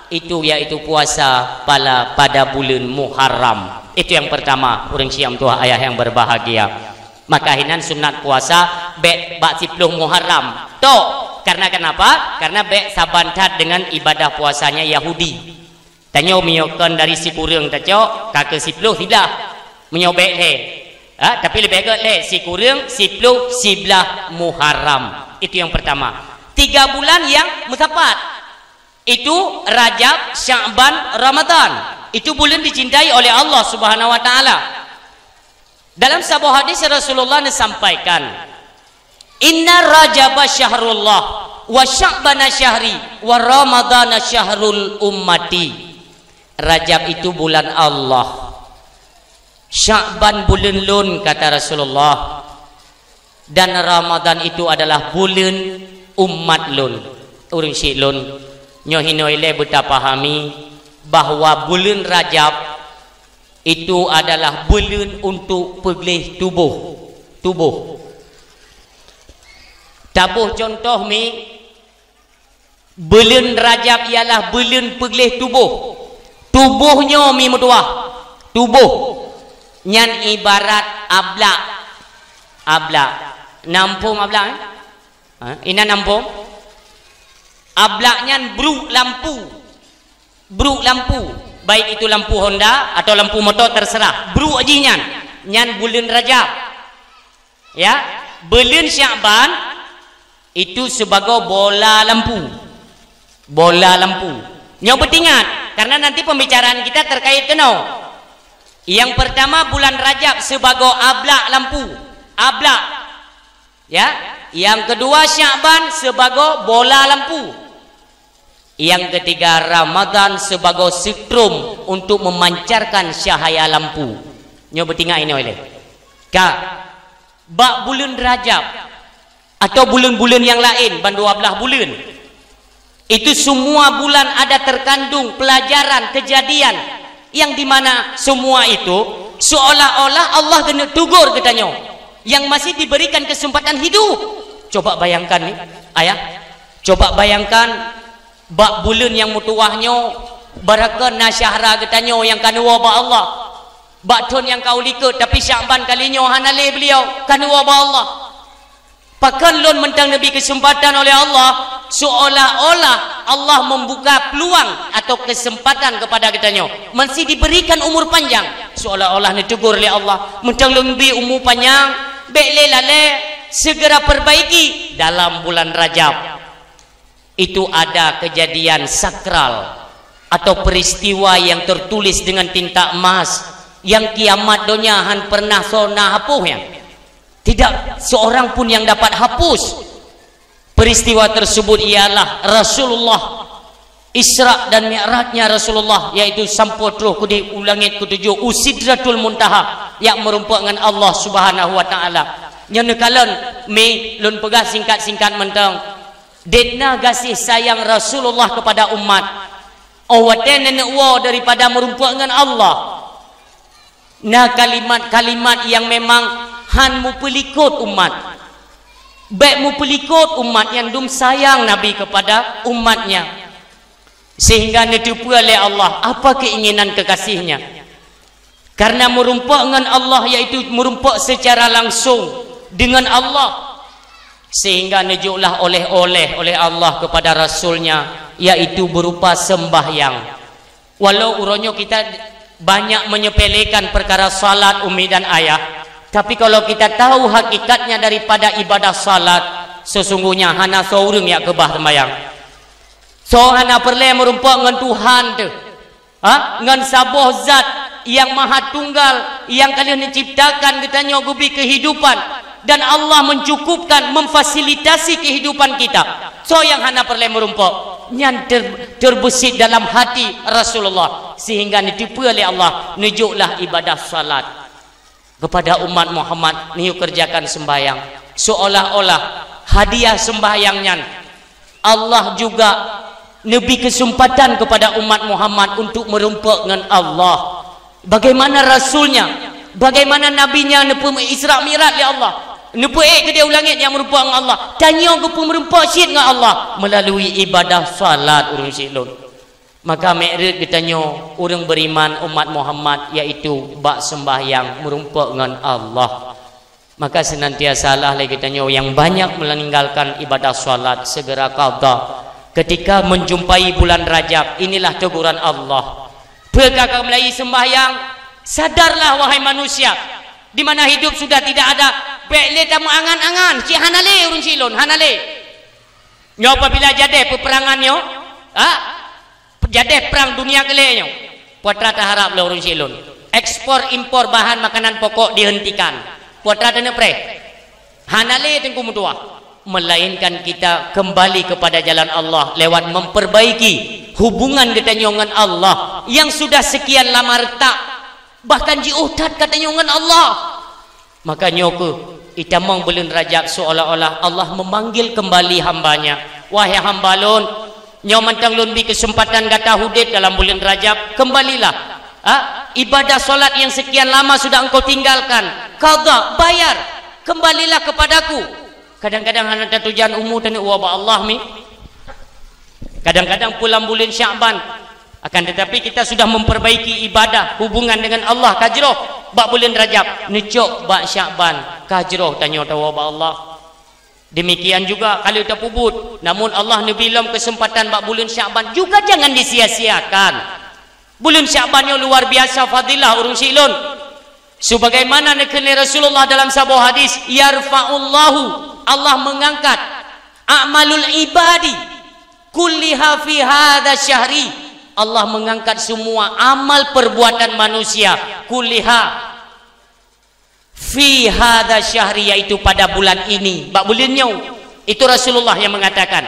itu yaitu puasa pala pada buleuen Muharram. Itu yang pertama, ureuëng Syiah meutuwah ayah yang berbahagia. Maka hinan sunat puasa bék bak siploh Muharram. Tok, karena kenapa? Karena bék saban that dengan ibadah puasanya Yahudi. Tanyoe meunyoe kon dari sikureueng tacok, ka keu siploh siblaih. Meunyoe bék lhée. Ha, tapi leubeh gét lhée, sikureueng siploh siblaih Muharram. Itu yang pertama. Tiga bulan yang meusapat. Itu Rajab, Sya'ban, Ramadan. Itu buleuen dicintai oleh Allah Subhanahu wa Taala. Dalam saboh hadis Rasulullah neusampaikan, "Inna Rajaba syahrullah, wa Sya'bana syahri, wa Ramadana syahrul ummati." Rajab itu bulan Allah. Sya'ban buleuen lôn, kata Rasulullah. Dan Ramadan itu adalah buleuen umat lôn. Ureuëng syiek lôn, nyoe hinoe ilée beutapahami bahwa buleuen Rajab itu adalah buleuen untuk peugleh tuboh. Tuboh. Taboh contoh mi, buleuen Rajab ialah buleuen peugleh tuboh. Tuboh nyoe mi meutuwah. Tuboh. Nyan ibarat ablak. Ablak. Nampung ablak, eh? Ha? Inan nampung. Ablak nyan brok lampu. Brok lampu, baik itu lampu Honda atau lampu motor, terserah. Brok jih nyan, nyan buleuen Rajab. Ya, buleuen Sya'ban itu sibagoe bola lampu. Bola lampu. Nyoe beutingat, karena nanti pembicaraan kita terkait keunoe. Yang pertama bulan Rajab sibagoe ablak lampu. Ablak. Ya, yang kedua Sya'ban sibagoe bola lampu. Yang ketiga Ramadan sibagoe setrum untuk memancarkan cahaya lampu. Nyoe beutingat inoe ilée. Ka, bak buleuen Rajab atau buleuen-buleuen nyang laén, ban dua blaih buleuen. Itu semua bulan ada terkandung pelajaran, kejadian yang di mana semua itu seolah-olah Allah geuneuk tegur geutanyoe yang masih diberikan kesempatan hidup. Coba bayangkan ni, ayah. Coba bayangkan bak buleuen nyang meutuwah nyoe, baraka na syahra geutanyoe nyang ka neuwoe bak Allah. Bak thon nyang ka u likot, tapi Sya'ban kali nyoe hana lé beuliau, ka neuwoe bak Allah. Pakon lôn mantong neubri keuseumpatan oleh Allah, seolah-olah Allah membuka peluang atau kesempatan kepada geutanyoe, masih diberikan umur panjang, seolah-olah neutegur lé Allah, mantong lôn bri umu panyang, bék lé lalée, segera perbaiki dalam bulan Rajab. Itu ada kejadian sakral atau peristiwa yang tertulis dengan tinta emas Nyang kiamat donya han pernah soe na hapus nyan. Tidak seorang pun yang dapat hapus. Peristiwa tersebut ialah Rasulullah Isra dan Mi'rajnya Rasulullah, yaitu sampoe troh keudeh u langét ketujoh, u Sidratul Muntaha, nyang meurumpok ngon Allah Subhanahu wa Ta'ala. Nyan neukalon mi lôn peugah singkat-singkat mantong. Debna gaséh sayang Rasulullah kepada umat. Oh watée neuneuk woe daripada meurumpok ngon Allah, na kalimat-kalimat nyang memang han mupeulikot umat. Bék mupeulikot umat nyang dum sayang Nabi kepada umatnya, sehingga neuteupeue lé Allah apa keinginan kekasihnya. Karena meurumpok ngon Allah, yaitu meurumpok secara langsung dengan Allah, sehingga neujoklah oleh-oleh oleh Allah kepada Rasulnya, yaitu berupa sembahyang. Walau uroe nyoe kita banyak menyepelekan perkara salat umi dan ayah, tapi kalau kita tahu hakikatnya daripada ibadah salat, sesungguhnya hana soe ureuëng nyang keubah sembahyang. Soe hana peureulée meurumpok ngon Tuhan teuh, ha? Ngon saboh zat nyang maha tunggal, nyang ka lheueh neuciptakan geutanyoe, geubri kehidupan, dan Allah mencukupkan, memfasilitasi kehidupan kita. Soe nyang hana peureulée meurumpok, nyan ter-, terbeusit dalam hati Rasulullah, sehingga neuteupeue lé Allah, neujoklah ibadah salat kepada umat Muhammad, neuyue kerjakan sembahyang. Seolah-olah hadiah sembahyang nyan, Allah juga neubri kesempatan kepada umat Muhammad untuk meurumpok ngon Allah. Bagaimana Rasulnya, bagaimana Nabinya neupeu Isra Mi'raj lé Allah, neupeuék keudeh u langét nyang meurumpok ngon Allah, tanyoe geupeu meurumpok cit ngon Allah melalui ibadah salat ureuëng syiek lôn. Maka mi'raj geutanyoe ureuëng beriman umat Muhammad, yaitu bak sembahyang meurumpok ngon Allah. Maka senantiasalah lé geutanyoe nyang banyak meninggalkan ibadah salat segera qadha. Ketika menjumpai bulan Rajab, inilah teguran Allah. Peue ka kameulai sembahyang, sadarlah wahai manusia, di mana hidup sudah tidak ada, bék lé tameuangan-angan, cit hana lé ureuëng syiek lôn, hana lé. Nyoe apabila jadeh peuperangan nyoe, ha? Jadeh prang dunia keulhèe nyoe, peue atra taharab lé ureuëng syiek lôn? Ekspor impor bahan makanan pokok dihentikan. Peue atra taneuk preh? Hana lé teungku meutuwah. Melainkan kita kembali kepada jalan Allah lewat memperbaiki hubungan geutanyoe ngon Allah yang sudah sekian lama retak, bahkan jiôh that geutanyoe ngon Allah. Maka nyoe keuh itamong buleuen Rajab, seolah-olah Allah memanggil kembali hamba-Nya. Wahai hamba lôn, nyoe mantong lôn bri keuseumpatan gata udeb dalam buleuen Rajab, kembalilah. Ha? Ibadah salat yang sekian lama sudah engkau tinggalkan, qadha, bayar, kembalilah kepada-Ku. Kadang-kadang hana tatujan umu taneuk woe bak Allah mi. Kadang-kadang pulang buleuen Syakban. Akan tetapi kita sudah memperbaiki ibadah, hubungan dengan Allah ka jroh bak buleuen Rajab. Neucok bak Syakban ka jroh tanyoe tawoe bak Allah. Demikian juga kalau tapeubuet, namun Allah neubri lom keuseumpatan bak buleuen Syakban juga jangan disia-siakan. Buleuen Syakban nyoe luar biasa fadilah ureuëng syiek lôn. Sebagaimana neukheun lé Rasulullah dalam saboh hadis, "Yarfa'ullahu," Allah mengangkat, "a'malul ibadi kulliha fi hadza syahri." Allah mengangkat semua amal perbuatan manusia, kulliha fi hadza syahri, yaitu pada bulan ini, bak buleuen nyoe. Itu Rasulullah yang mengatakan,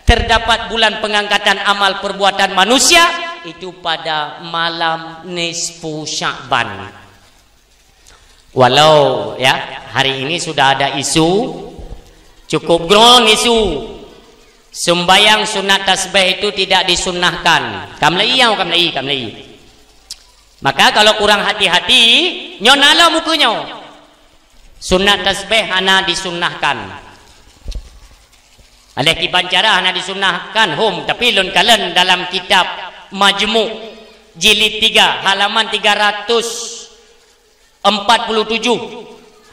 terdapat bulan pengangkatan amal perbuatan manusia itu pada malam nisfu Sya'ban. Walau, ya, hari ini sudah ada isu, cukup groen isu, sembahyang sunat tasbih itu tidak disunnahkan. Kameulai, ya, kameulai, kameulai. Maka kalau kurang hati-hati, nyoe na lom ukeue nyoe. Sunat tasbih hana disunnahkan. Aléh kiban cara hana disunnahkan, hom, tapi lôn kalon dalam kitab Majmu' jilid tiga, halaman tiga ratus empat puluh tujuh,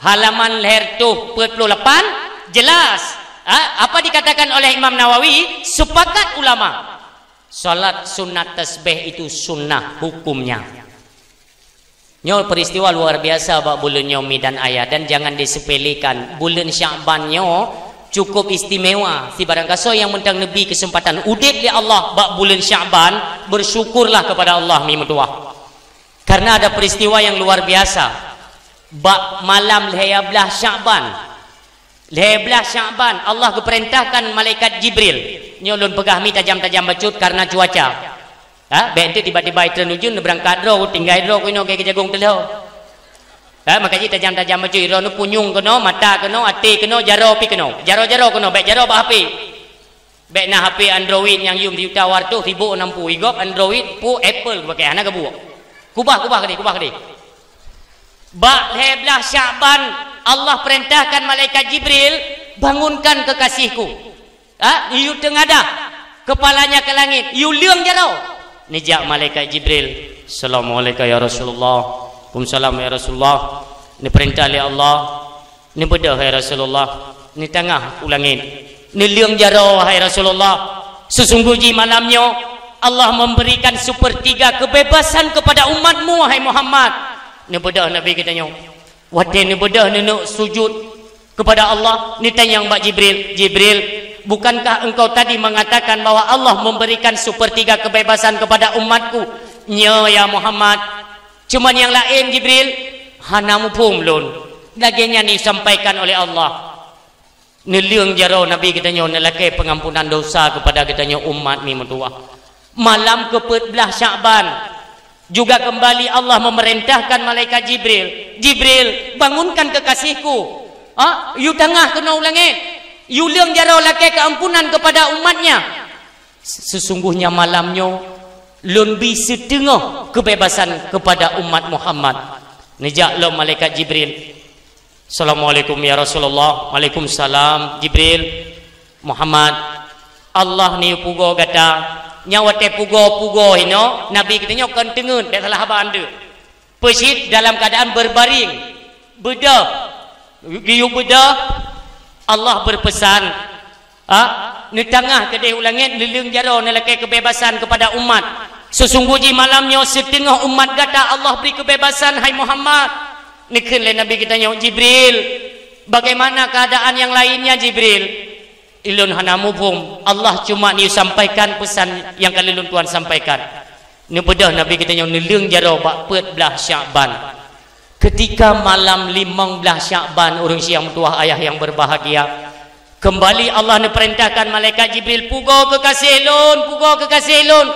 halaman lhèe reutôh peuet puluh lapan, jelas. Ha, apa dikatakan oleh Imam Nawawi? Sepakat ulama, salat sunat tasbih itu sunnah hukumnya. Nyoe peristiwa luar biasa bak buleuen nyoe mi dan ayah, dan jangan disepelekan. Buleuen Syakban nyoe cukup istimewa. Sibarang gasoe nyang mantong neubri keuseumpatan udeb lé Allah bak buleuen Syakban, bersyukurlah kepada Allah mi meutuwah. Karena ada peristiwa yang luar biasa. Bak malam lhèe blah Sya'ban. Lhèe blah Sya'ban, Allah geupeurintahkan malaikat Jibril. Nyoe lôn peugah mi tajam-tajam bacut karena cuaca. Ha, bèk enteuk tiba-tiba itreun ujeuen, neubeurangkat droe, tinggai droe keunoe keu jagong teulhô. Ha, maka jih tajam-tajam bacut, droeneuh punyueng keunoe, mata keunoe, até keunoe, jaroe pih keunoe. Jaroe-jaroe keunoe, bèk jaroe bak H P. Bèk na H P Android nyang yum sijuta dua ratus ribu enam puluh, i gob Android pu Apple geupakè, hana geubuok. Kubah, kubah keudéh, kubah keudéh. Bak lhèe blah Sya'ban, Allah peurintahkan malaikat Jibril, "Bangunkan kekasihku." Ha, yue teungadah kepalanya ke langit, yue leueng jaroe. Neujak malaikat Jibril, "Assalamualaikum ya Rasulullah." "Waalaikumsalam ya Rasulullah." Neupeurintah lé Allah, "Neubeudôh, hai Rasulullah, neutangah u langét. Neuleueng jaroe, hai Rasulullah. Sesungguh jih malam nyoe Allah memberikan sepertiga kebebasan kepada umatmu, hai Muhammad." Neubeudôh Nabi geutanyoe. Watèe neubeudôh neuneuk sujud kepada Allah, neutanyong bak Jibril, "Jibril, bukankah engkau tadi mengatakan bahwa Allah memberikan sepertiga kebebasan kepada umatku?" "Nyo, ya Muhammad. Cuma nyang laén, Jibril, hana muphom lôn." Lagèe nyan disampaikan oleh Allah. Neuleueng jaroe Nabi geutanyoe, neulakèe pengampunan dosa kepada geutanyoe umat mi meutuwah. Malam keupeuet blah Sya'ban, juga kembali Allah memerintahkan malaikat Jibril, "Jibril, bangunkan kekasihku. Ha? Yue tangah keunoe u langét. Yue leueng jaroe lakèe keampunan kepada umatnya." Sesungguhnya malam nyoe lôn bri siteungoh keubebasan keupada umat Muhammad. Neujak lom malaikat Jibril. "Assalamualaikum ya Rasulullah." "Waalaikumsalam, Jibril." "Muhammad, Allah neuyue pugoe gata." Nyang watèe pugoe-pugoe inoe, Nabi geutanyoe kon teungeut, bèk salah haba andeuk. Peucit dalam keadaan berbaring, beudôh, geuyue beudôh, Allah berpesan, ha, neutangah keudéh u langét, neuleueng jaroe, neulakèe keubebasan keupada umat. Sesungguh jih malam nyoe siteungoh umat gata Allah bri keubebasan, hai Muhammad. Neukheun lé Nabi geutanyoe, "Jibril, bagaimana keadaan yang lainnya, Jibril?" "Ulôn hana muphom, Allah cuma neuyue sampaikan pesan nyang ka lôn tuan sampaikan." Neubeudôh Nabi geutanyoe neuleueng jaroe bak peuet blah Sya'ban. Ketika malam limong blah Sya'ban, ureueng syedara meutuwah ayah yang berbahagia, kembali Allah neupeurintahkan malaikat Jibril, "Pugoe keukaséh lôn, pugoe keukaséh lôn.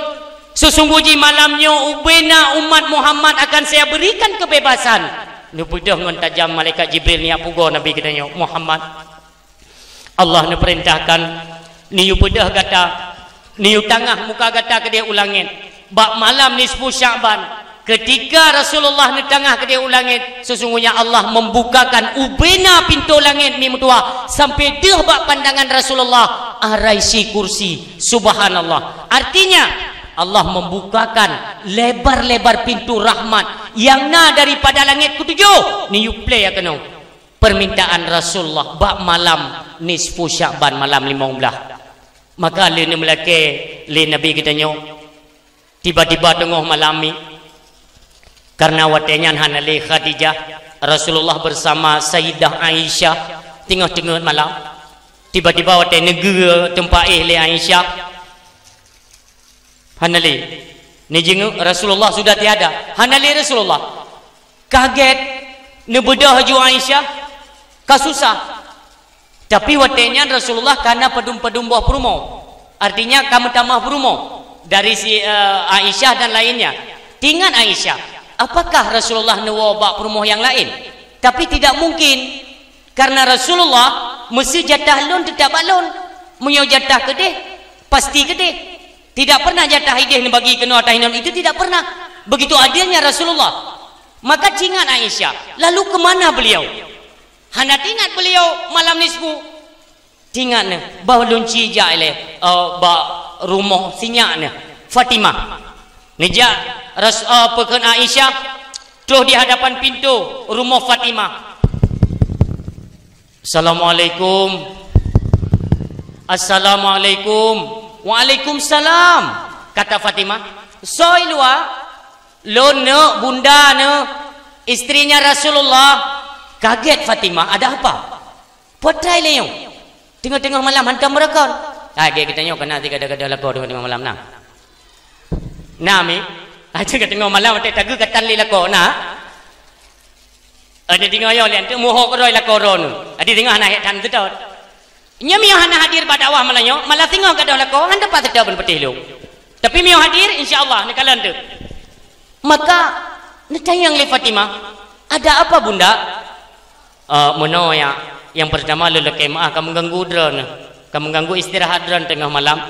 Sesungguh jih malam nyoe ubena umat Muhammad akan saya berikan kebebasan." Neubeudôh ngon tajam malaikat Jibril neujak pugoe Nabi geutanyoe, "Muhammad, Allah neupeurintahkan neuyue beudôh gata, neuyue tangah muka gata keudéh u langét. Bak malam nisfu Sya'ban, ketika Rasulullah neutangah keudéh u langét, sesungguhnya Allah membukakan ubena pintoe langét mi meutuwah sampai deuh bak pandangan Rasulullah, Araisy, Kursi. Subhanallah." Artinya, Allah membukakan lebar-lebar pintu rahmat nyang na daripada langét keutujôh, neuyue plè keunoe. Permintaan Rasulullah bak malam nisfu Sya'ban, malam limong blah. Maka lheuh neumeulakèe lé Nabi geutanyoe, tiba-tiba teungoh malam nyan, karena watèe nyan hana lé Khadijah, Rasulullah bersama Sayyidah Aisyah teungoh teungeut malam. Tiba-tiba watèe neugeue teumpat éh lé Aisyah, hana lé. Neujingeuk Rasulullah sudah tiada. Hana lé Rasulullah. Kagèt, neubeudôh laju Aisyah, ka susah. Tapi watèe nyan Rasulullah ka na padum-padum boh peurumoh. Artinya ka meutamah peurumoh dari si, eh, Aisyah dan lainnya. Teuingat Aisyah, "Apakah Rasulullah neuwoe bak peurumoh nyang laén?" Tapi tidak mungkin. Karena Rasulullah, "Meusé jatah lôn teutap bak lôn. Meunyoe jatah keudéh, pasti keudéh. Tidak pernah jatah idéh neubagi keunoe atah inoe, itu tidak pernah." Begitu adilnya Rasulullah. Maka teuingat Aisyah, "Lalu ke mana beliau?" Hana teuingat beliau malam nisfu. Teuingat neuh, bah lôn ci jak ilèe, eh, bak rumoh si nyak neuh, Fatimah. Neujak ras-, eh, peukheun Aisyah, troh di hadapan pintoe rumoh Fatimah. "Assalamualaikum." "Assalamualaikum." "Waalaikumsalam," kata Fatimah. "Soe i luwa?" "Lôn neuk, bunda neuh, istrinya Rasulullah." Kagèt Fatimah, "Ada apa?" "Peue treuk lé nyoe? Teungoh-teungoh malam hantom beurokon." "Hai, gèt geutanyoe keunan si gada-gada lakoe teungoh-teungoh malam na." "Na, Mi." Aja ka teungoh malam watèe tageue ka tan lé lakoe na. Ada teungoh yo lé anteuk muhok roi lakoe droeneuh. Adi teungoh hana hék tan seutôt. Nyan meunyoe hana hadir bak dakwah malam nyoe, malah singoh gadôh lakoe, han dapat seutôt ban patéh lôn. Tapi meunyoe hadir, insya Allah neukalon teuk. Maka neutanyong lé Fatimah, "Ada apa, Bunda?" "Eh, meunoe ya, nyang peurtama lôn lakèe meu'ah ka meuganggu droeneuh, ka meuganggu istirahat droeneuh teungoh malam."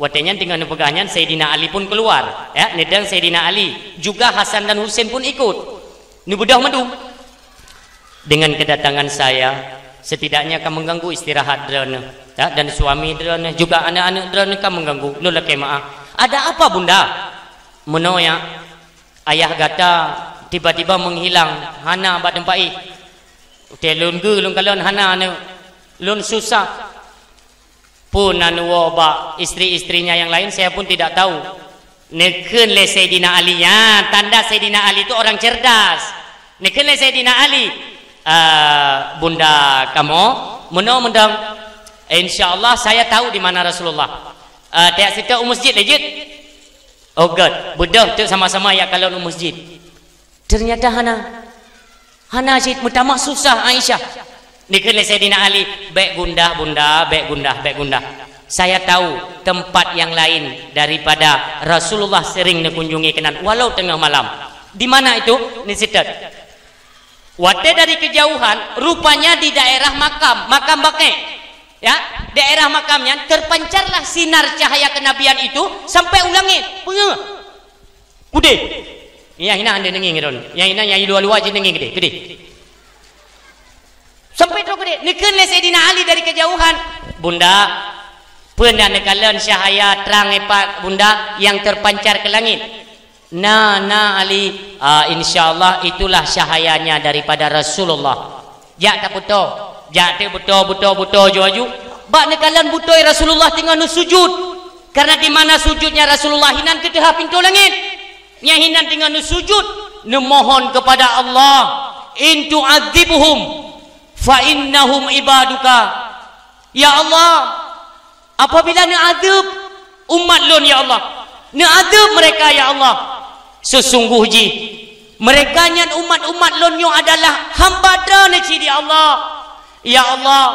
Watèe nyan teungoh neupeugah nyan, Saidina Ali pun keuluar, ya, neudong Saidina Ali, juga Hasan dan Husain pun ikut. Neubeudôh mandum. "Dengan kedatangan saya, setidaknya ka mengganggu istirahat droeneuh, ya, dan suami droeneuh, juga aneuk-aneuk droeneuh ka mengganggu. Lôn lakèe meu'ah." "Ada apa, Bunda?" "Meunoe ya, ayah gata tiba-tiba menghilang, hana bak teumpat jih. Watèe lôn geue lôn kalon hana aneuk, lôn susah." Peue na neuwoe bak istri-istrinya yang lain, saya pun tidak tahu. Neukheun lé Saidina Ali, ya, tanda Saidina Ali itu orang cerdas. Neukheun lé Saidina Ali, "Eh, Bunda kamoe, meunoe meudong, insya Allah saya tahu di mana Rasulullah. Eh, tajak siat u masjid lé jeuet." "Oh, göt, beudôh teuk sama-sama jak kalon u masjid." Ternyata hana. Hana cit, meutamah susah Aisyah. Neukheun lé Saidina Ali, "Bèk gundah, Bunda, bèk gundah, bèk gundah. Saya tahu tempat yang lain daripada Rasulullah sering neukunjungi keunan, walau teungoh malam." "Di mana itu?" "Neuseutôt." Watèe dari kejauhan, rupanya di daerah makam, makam Baqi'. Ya, daerah makam nyan terpancarlah sinar cahaya kenabian itu sampai u langit. Peue? Keudéh. Nyang hina han deungoe droeneuh. Nyang hina nyang di luwa-luwa jih deungoe keudéh, keudéh. Sampai trok keudéh. Neukheun lé Saidina Ali dari kejauhan, "Bunda, peue na neukalon cahaya trang ipat Bunda yang terpancar ke langit?" "Na, na, Ali, ah, insya Allah itulah cahayanya daripada Rasulullah." Jak tabeutôi, jak teuk beutôi, beutôi, beutôi ju aju. Bak neukalon beutôi Rasulullah teungoh neusujud. Karena di mana sujudnya Rasulullah, hinan teuteuhah pintoe langét. Nyang hinan teungoh neusujud, neumohon kepada Allah, "In tu'adzibhum fa innahum ibaduka." Ya Allah, apabila neuadeueb umat lôn, ya Allah, neuadeueb mereka, ya Allah, sesungguh jih mereka nyan umat-umat lôn nyoe adalah hamba Droeneuh cit, ya Allah. Ya Allah,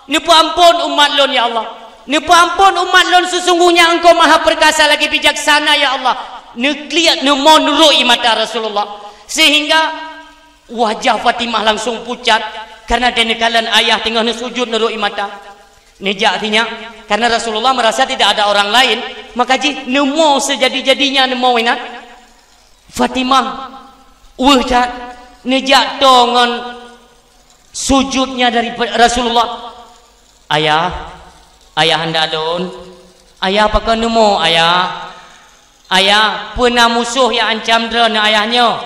neupeuamphon umat lôn, ya Allah. Neupeuamphon umat lôn, sesungguhnya Engkau Maha Perkasa lagi Bijaksana, ya Allah. Neuklik, neumoe nurot ie mata Rasulullah. Sehingga wajah Fatimah langsung pucat karena neukalon ayah teungoh neusujud nurot ie mata. Neujak sinyak, karena Rasulullah merasa tidak ada orang lain, maka jih neumoe seujadi-jadinya neumoe inan. Fatimah weueh that neujak toe ngon sujudnya dari Rasulullah. "Ayah, ayahanda lôn, ayah pakon neumoe, ayah?" "Ayah, peue na musoh nyang ancam droeneuh ayah nyoe?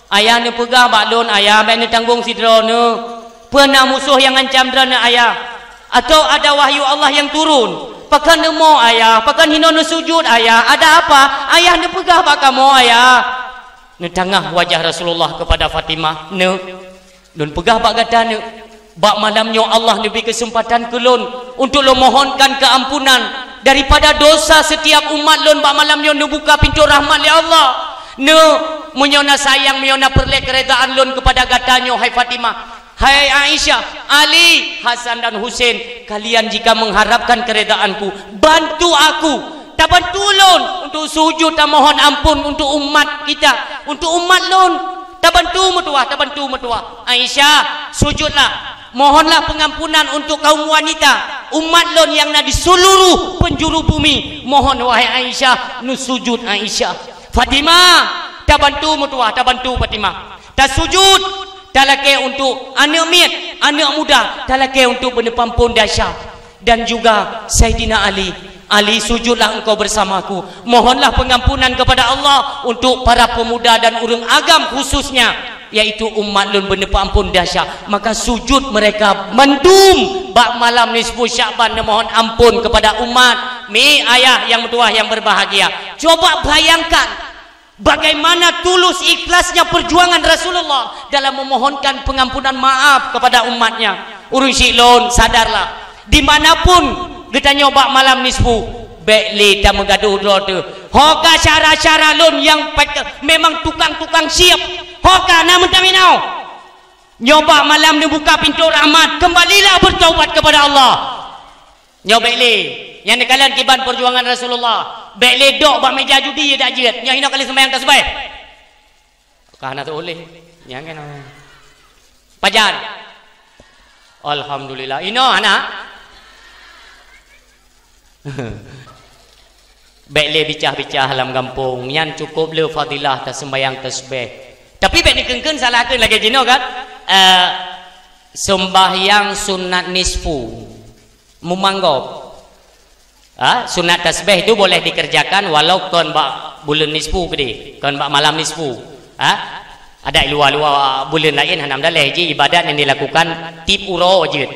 Ayah neupeugah bak lôn, ayah bèk neutanggong sidroeneuh. Peue na musoh nyang ancam droeneuh ayah? Atau ada wahyu Allah nyang turun? Pakon neumoe ayah? Pakon hinoe neusujud ayah? Ada apa? Ayah neupeugah bak kamoe ayah." Neutangah wajah Rasulullah kepada Fatimah, "Neuk, lôn peugah bak gata neuk, bak malam nyoe Allah neubri keuseumpatan keu lôn untuk lôn mohonkan keuampunan daripada dosa setiap umat lôn. Bak malam nyoe neubuka pintoe rahmat lé Allah. Neuk, meunyoe na sayang, meunyoe na peureulèe keuredaan lôn kepada gata nyoe, hai Fatimah, hai Aisyah, Ali, Hasan dan Husain, kalian jika mengharapkan keredaan-Ku, bantu aku, tabantu lôn untuk sujud tamohon ampôn untuk umat kita, untuk umat lôn." Tabantu meutuwah, tabantu meutuwah. "Aisyah, sujudlah. Mohonlah pengampunan untuk kaum wanita, umat lôn nyang na di seluruh penjuru bumi. Mohon, wahai Aisyah." Neusujud Aisyah. "Fatimah, tabantu meutuwah, tabantu Fatimah. Tasujud, talakèe untuk aneuk miet, aneuk muda, talakèe untuk beuneupampon desya." Dan juga Saidina Ali, "Ali, sujudlah engkau bersamaku. Mohonlah pengampunan kepada Allah untuk para pemuda dan ureueng agam khususnya, yaitu umat lôn beuneupampon desya." Maka sujud mereka mandum bak malam nisfu Sya'ban neumohon ampôn kepada umat. Mi ayah nyang meutuwah nyang berbahagia, coba bayangkan bagaimana tulus ikhlasnya perjuangan Rasulullah dalam memohonkan pengampunan maaf kepada umatnya. Ureueng syik lôn, sadarlah. Di mana pun geutanyoe bak malam nisfu, Bék lé tameugadoh droe teuh. Ho ka syedara-syedara lôn nyang pat-, memang tukang-tukang siep. Ho ka na meutaminoe. Nyoe bak malam neubuka pintoe rahmat, kembalilah bertaubat kepada Allah. Nyoe bék lé. Nyang neukalon kiban perjuangan Rasulullah. Bék lé dok bak meja judi dak jeuet. Nyoe hinoe kali sembahyang tasbih. Ka hana teuoleh. Nyang kena. Pajan. Alhamdulillah. Inoe hana. Bék lé bicah-bicah lam gampông. Nyan cukup le fadilah taseumbahyang tasbih. Tapi bék neukeun-keun salahkeun lagée jinoe kan. Eh, seumbahyang sunat nisfu. Meumanggop. Ha, sunat tasbih itu boleh dikerjakan walau kon bak buleuen nisfu keudeh, kon bak malam nisfu. Ha? Adak luwa-luwa buleuen laén hana meudaléh, ji ibadat nyang dilakukan tieb uroe jeuet.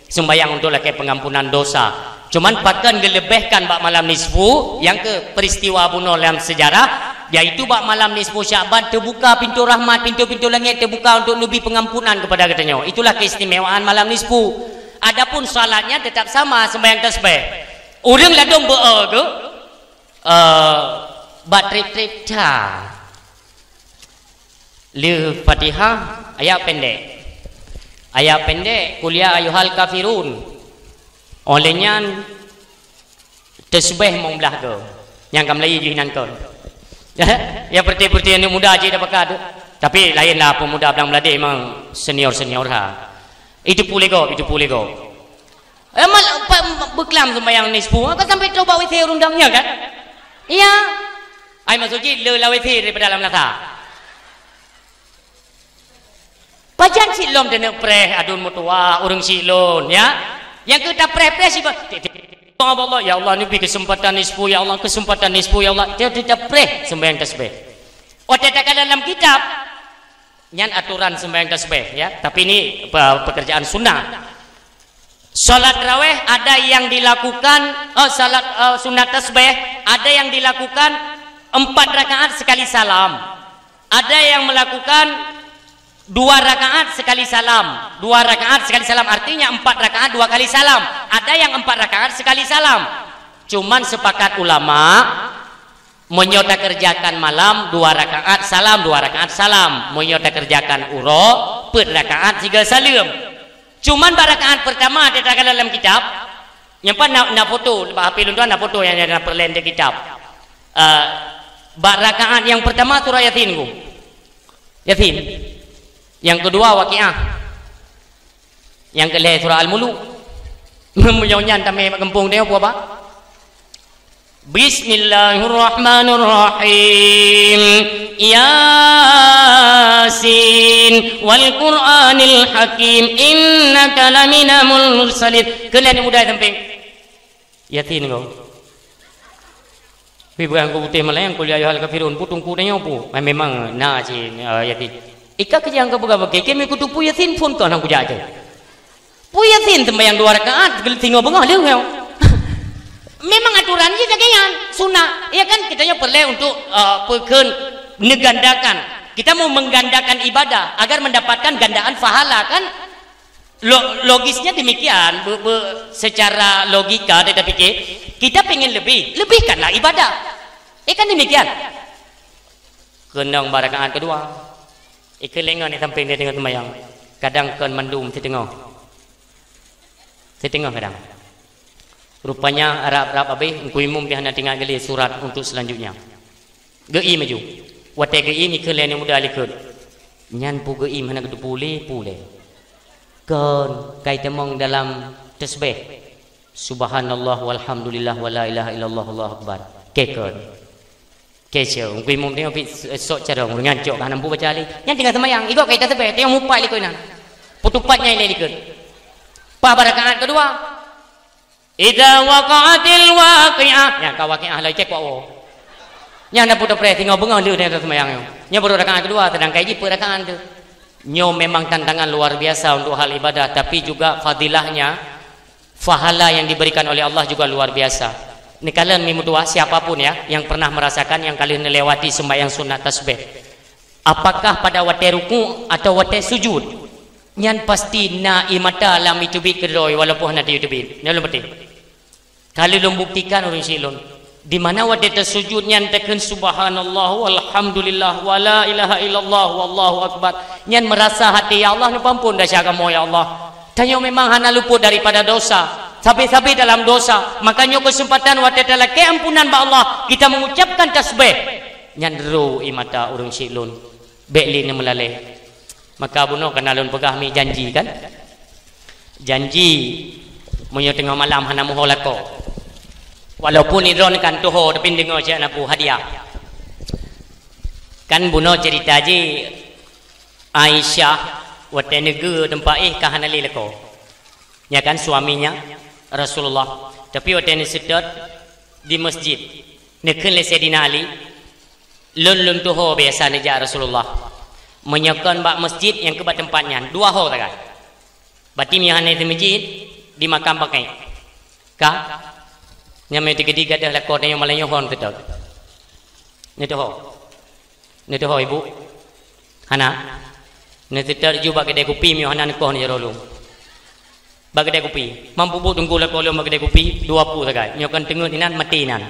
Sembahyang untuk lakée pengampunan dosa. Cuman pakon geuleubehkan bak malam nisfu, nyang keu peristiwa bunoe lam sejarah, yaitu bak malam nisfu Syakban teubuka pintoe rahmat, pintoe-pintoe langét teubuka untuk neubi pengampunan kepada geutanyoe. Itulah keistimewaan malam nisfu. Adapun salatnya tetap sama sembahyang tasbih. Ureuëng ladom beu-e geuh, eh, bak treb-treb that. Le Fatihah, ayat pendek. Ayat pendek, Qul ya ayyuhal kafirun. Oleh nyan, Teusbeh mong blah goe. Nyang ka meulayeue jih nan kon. Ya, peureuté-peureuté aneuk muda jih dah pakat tu. Tapi laén lah, pemuda Blang Meuladeue memang senior-senior ha. Itu pulego, itu pulego. Eh, mal, pa, beuklam sembahyang nisfu, apa sampai coba W C ureueng dang, ya kan? Iya. Ai maksud jih, le la W C daripada lam lasa. Pajan cit lom teuneuk preh aduen meutuwah ureueng cit lôn, ya. Nyang keu tapreh-preh sibah, tik, tik, tik, Allah, ya Allah, neubi kesempatan nisfu, ya Allah, kesempatan nisfu, ya Allah. Tiap-tiap tapreh sembahyang tasbih. Watée takalon lam kitab, nyan aturan sembahyang tasbih, ya. Tapi ini pe-, pekerjaan sunnah. Salat raweh ada yang dilakukan, eh, salat, eh, sunat tasbih ada yang dilakukan empat rakaat sekali salam. Ada yang melakukan dua rakaat sekali salam. Dua rakaat sekali salam artinya empat rakaat dua kali salam. Ada yang empat rakaat sekali salam. Cuman sepakat ulama, meunyoe takeureujakan malam dua rakaat salam, dua rakaat salam. Meunyoe takeureujakan uroe, peuet rakaat sigoe saleuem. Cuman bak rakaat pertama, teuka dalam kitab, nyang pat na, na foto, bak H P lôn tuan na foto nyang, nyang na peureulée di kitab. Eh, bak rakaat nyang pertama surah Yasin ku. Yasin. Nyang keudua Waqiah. Nyang keulhée surah Al-Muluk. Meunyoe nyan tamé bak gampông teuh peue ba? Bismillahirrahmanirrahim. Yasin wal Qur'anil Hakim, innaka laminal mursalin. Keunan nyang muda sampéng. Yasin ko. Pi bukan ku putih malayang, Qul ya ayyuhal kafirun, pu teungku tanyoe pu. Ai memang na cit, eh, Yasin. Ika keujang ka peugah bagi, kami kutu pu Yasin phon kon hang kujak tu. Pu Yasin sembahyang dua rakaat, singoh beungoh lheueh nyoe. Memang aturan jih lagée nyan, sunat. Ya kan, kita nyoe peureulée untuk, eh, peukheun neugandakan. Kita mau menggandakan ibadah agar mendapatkan gandaan pahala kan? Lo-, logisnya demikian, be-, be-, secara logika kita pikir, kita pengen lebih, lebihkanlah ibadah. Ya kan demikian? Keunong bak rakaat keudua. Ikeu lengah ni sampéng dia tengok sembahyang. Kadang kon mandum siteungoh. Siteungoh kadang. Rupanya rab-rab habéh, Teungku Imum pih hana teuingat geulée surat untuk selanjutnya. Geuiem laju. Watée geuiem, ikheun lé aneuk muda likot. Nyan pu geuiem hana geuteupeue lé, pu lé. Kon, kai tamong dalam tasbih. Subhanallah walhamdulillah wala ilaha illallah wallahu akbar. Keu kon. Keu cit, Teungku Imum tengok pih sok carông, ureueng nyan cok ka hana mampu baca lé. Nyan tinggai seumayang, igoe kai tasbih, tengok mupat likot nyan. Peutupat nyan lé likot. Paih bak rakaat keudua. Idza waqa'atil waqi'ah. Nyan ka waqi'ah lom cek kuat woe. Nyan na putôh preh singoh beungoh lheueh nyan seumayang nyoe. Nyoe baru rakaat keudua, seudangkan jih peuet rakaat tu. Nyoe memang tantangan luar biasa untuk hal ibadah, tapi juga fadilahnya, pahala yang diberikan oleh Allah juga luar biasa. Neukalon mi meutuwah, siapa pun ya, yang pernah merasakan, yang ka lheueh neulewati sembahyang sunat tasbih. Apakah pada watée ruku atau watée sujud? Nyan pasti na ie mata lam iteubiet keudroe walaupun hana teuiteubiet. Nyoe lôn peuteh. Lalu lôn buktikan ureuëng syiek lôn. Di mana watée teusujud nyan teukheun subhanallah walhamdulillah wala ilaha illallah wallahu akbar. Nyan meurasa hati, ya Allah, neupeuampon desya kamoe ya Allah. Tanyoe memang hana luput daripada dosa. Sabe-sabe dalam dosa. Maka nyoe keuseumpatan watée talakée ampunan bak Allah, kita mengucapkan tasbih. Nyan ro ie mata ureuëng syiek lôn. Bék lé neumeulalée. Maka bunoe kana lôn peugah mi janji kan? Janji meunyoe teungoh malam hana meuho lakoe. Walaupun idroen kan tuho tapi deungoe cit na peue hadiah. Kan bunoe cerita ji Aisyah watée neugeue teumpat éh ka hana lé lakoe. Nya kan suaminya Rasulullah. Tapi watée neuseutôt di masjid, neukheun lé Saidina Ali, "Lôn lôn tuho biasa neujak Rasulullah. Meunyoe kon bak masjid nyang keu bak teumpat nyan, dua ho sagai. Bati meunyoe hana teumasjid di makam pakai. Ka? Nyang meuteugedi gadoh lakoe tanyoe malam nyoe hon teutôt. Neutuho." Neutuho ibu? Hana. Neuseutôt ju bak keudè kupi meunyoe hana neukoh neujaroe lôn. Bak keudè kupi. Mampu buet teungku lakoe lôn bak keudè kupi, dua pu sagai. Nyoe kan teungeut inan, maté inan.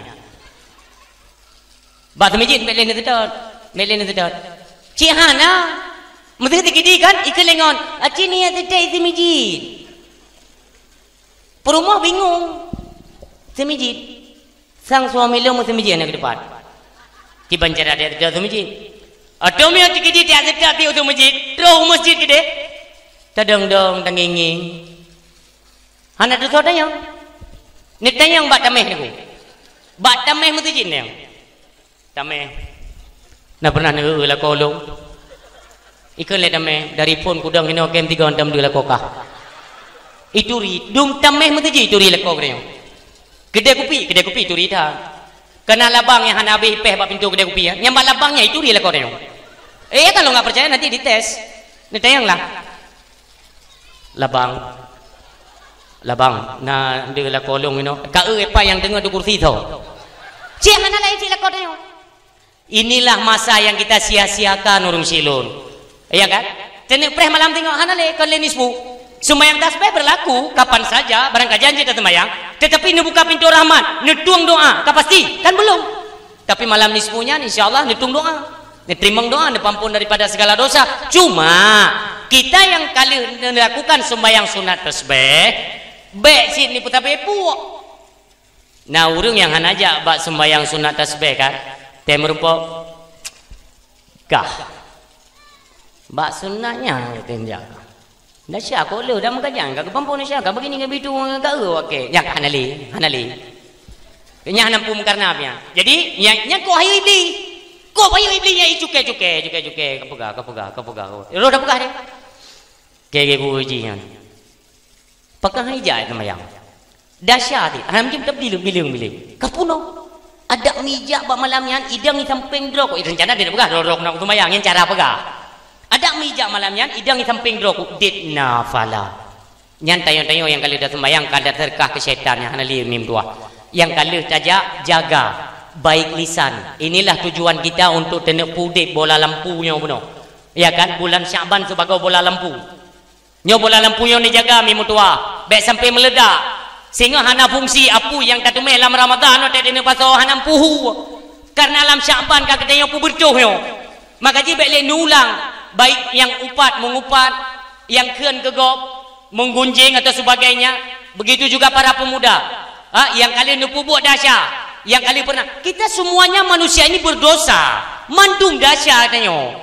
Bak teumasjid bék lé neuseutôt. Bék lé neuseutôt. Cit hana. Meuseutôt gidi kan, ikeu lengon. Aci niat seutôt i teumasjid. Peurumoh bingung. Teumasjid. Sang suami lôn meuseumijit aneuk keudepan. Kiban cara dia teuka seumijit. Atau mi ati kidi tiak teuka tiek seumijit, troh u masjid keudeh. Tadong-dong, tanging-nging. Hana tutoe tanyong. Neutanyong bak tameh niku. Bak tameh meuseujid nyan. Tameh. Na pernah neu lakoe lôn? Ikheun lé tameh, dari phon kudong hinoe kem tiga antam dua lakoe kah. Ituri, dum tameh meuteujih ituri lakoe geutanyoe. Keudè kupi, keudè kupi ituri that. Kana labang nyang hana habéh ipéh bak pintoe keudè kupi, ya. Nyang bak labang nyan ituri lakoe tanyoe. Eh, ya kalau nggak percaya nanti dites. Neutanyong lah. Labang. Labang, na deuh lakoe lôn inoe. Ka eu epa nyang teungoh di kursi tho. Cit hana laén cit lakoe tanyoe. Inilah masa yang kita sia-siakan ureuëng silon. Iya kan? Teuneuek preh malam teungoh hana lé, kon lé nisfu. Sumbayang tasbih berlaku kapan saja, barang ka janji teusumbayang, tetapi neubuka pintoe rahmat, neutueng doa, ka pasti? Kan belum. Tapi malam nisfu nyan, insya Allah neutueng doa. Neuteurimong doa, neupeuampon daripada segala dosa. Cuma, kita yang ka lheueh neulakukan sumbayang sunat tasbih, bék cit neupeutabé puek. Na ureuëng nyang hana jak bak sumbayang sunat tasbih kan? Tée meurumpok, kah. Bak sunat nyan tém jak. Dah syak kok lheueh dah meugajan ka geupeuampon syak ka begini ngon bitu ngon ka eu oke. Nyak hana lé, hana lé. Nyak hana pum karena apa nyan. Jadi, nyak, nyak kok hayu iblis. Kok hayu iblis nyak cuke-cuke, cuke-cuke, ka peugah, ka peugah, ka peugah. Roh dah peugah dia. Kege bu uji nyan. Pakon han ijak seumayang? Dasya ti, hana mungkin tabdil bileung-bileung. Ka punoh. Adak meuijak bak malam nyan, idang i sampéng droe kok. Rencana dia peugah, droe-droe keuneuk seumayang, nyan cara peugah. Adak meuijak malam nyan, idang i sampéng droe kok. Dit nafala. Nyan tanyoe-tanyoe nyang ka lheueh dah seumayang, ka dah teureukah keu syaitan nyang hana lé mim tuah. Nyang ka lheueh tajak, jaga. Baik lisan. Inilah tujuan kita untuk teuneuk pudeb bola lampu nyoe bunoe. Ya kan? Bulan Syaban sibagoe bola lampu. Nyoe bola lampu nyoe neujaga mi meutuah, bék sampai meuleudak. Singoh hana fungsi apui nyang tatuméh lam Ramadhan watée teuneuk pasoe hana meupuhu. Karena lam Syakban ka geutanyoe peubeureutoh nyoe. Maka jih bék lé neuulang, baik nyang upat, meungupat, nyang kheun keu gob, menggunjing atau sebagainya. Begitu juga para pemuda. Ha, nyang ka lheueh neupeubuet desya, nyang ka lheueh pernah. Kita semuanya manusia ini berdosa. Mandum desya tanyoe.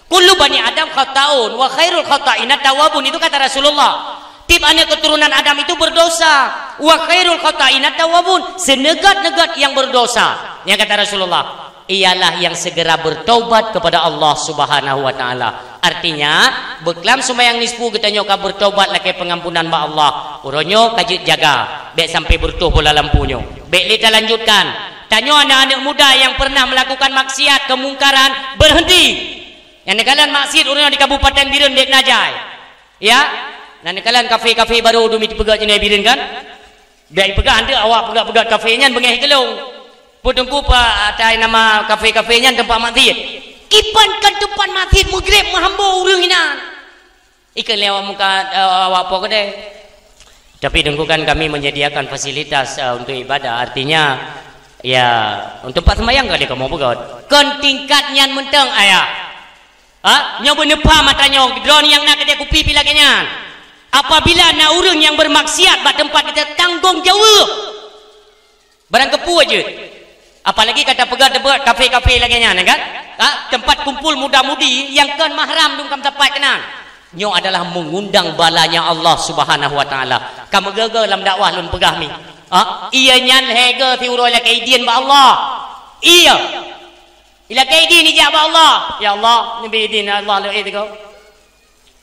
"Kullu bani Adam khata'un, wa khairul khata'ina tawabun," itu kata Rasulullah. Tiep aneuk keturunan Adam itu berdosa, "wa khairul khata'ina tawabun," seuneugat-neugat nyang berdosa. Nyang kata Rasulullah, ialah yang segera bertaubat kepada Allah Subhanahu wa Ta'ala. Artinya, beuklam sumbayang nisfu geutanyoe ka bertaubat lakée pengampunan bak Allah. Uroe nyoe ka jeuet jaga, bék sampai beureutoh bola lampu nyoe. Bék lé talanjutkan. Tanyoe aneuk-aneuk muda nyang pernah melakukan maksiat, kemungkaran, berhenti. Nyang neukalon maksiat ureuëng di Kabupaten Bireuen dek najai. Ya? Nyang neukalon kafe-kafe baru dumi teupeugah jeunai Bireuen kan? Dek peugah anteuk awak peugah-peugah kafe nyan beungéh keulong. Peue teungku pa atai nama kafe-kafe nyan teumpat maksiat. Kiban kan teumpat maksiat meugreb meuhambo ureuëng inan. Ikeu lewat muka, eh, awak po keudeh. Tapi Teungku, kan kami menyediakan fasilitas, eh, untuk ibadah. Artinya, ya, untuk tempat sembahyang kali kamoe peugöt. Kon tingkat nyan mantong, ayah. Ha? Nyoe beuneupham ata nyoe, droeneuh nyang na keudè kupi pih lagèe nyan. Apabila na ureueng nyang bermaksiat bak teumpat geutanyoe, tanggong jaweueb. Barang keupeue jeuet. Apalagi ka tapeugah-peugah kafé-kafé lagèe nyan, kan? Ha? Teumpat kumpul muda-mudi nyang kon mahram dum ka meusapat keunan. Nyoe adalah mengundang balanya Allah Subhanahu wa Taala. Ka meugaga lam dakwah lôn peugah mi. Ha? Iya nyan lhèe go siuroe ilakèe idin bak Allah. Iya. Ilakèe idin ijak bak Allah. Ya Allah, neubi idin, ya Allah, lôn ék sigoe.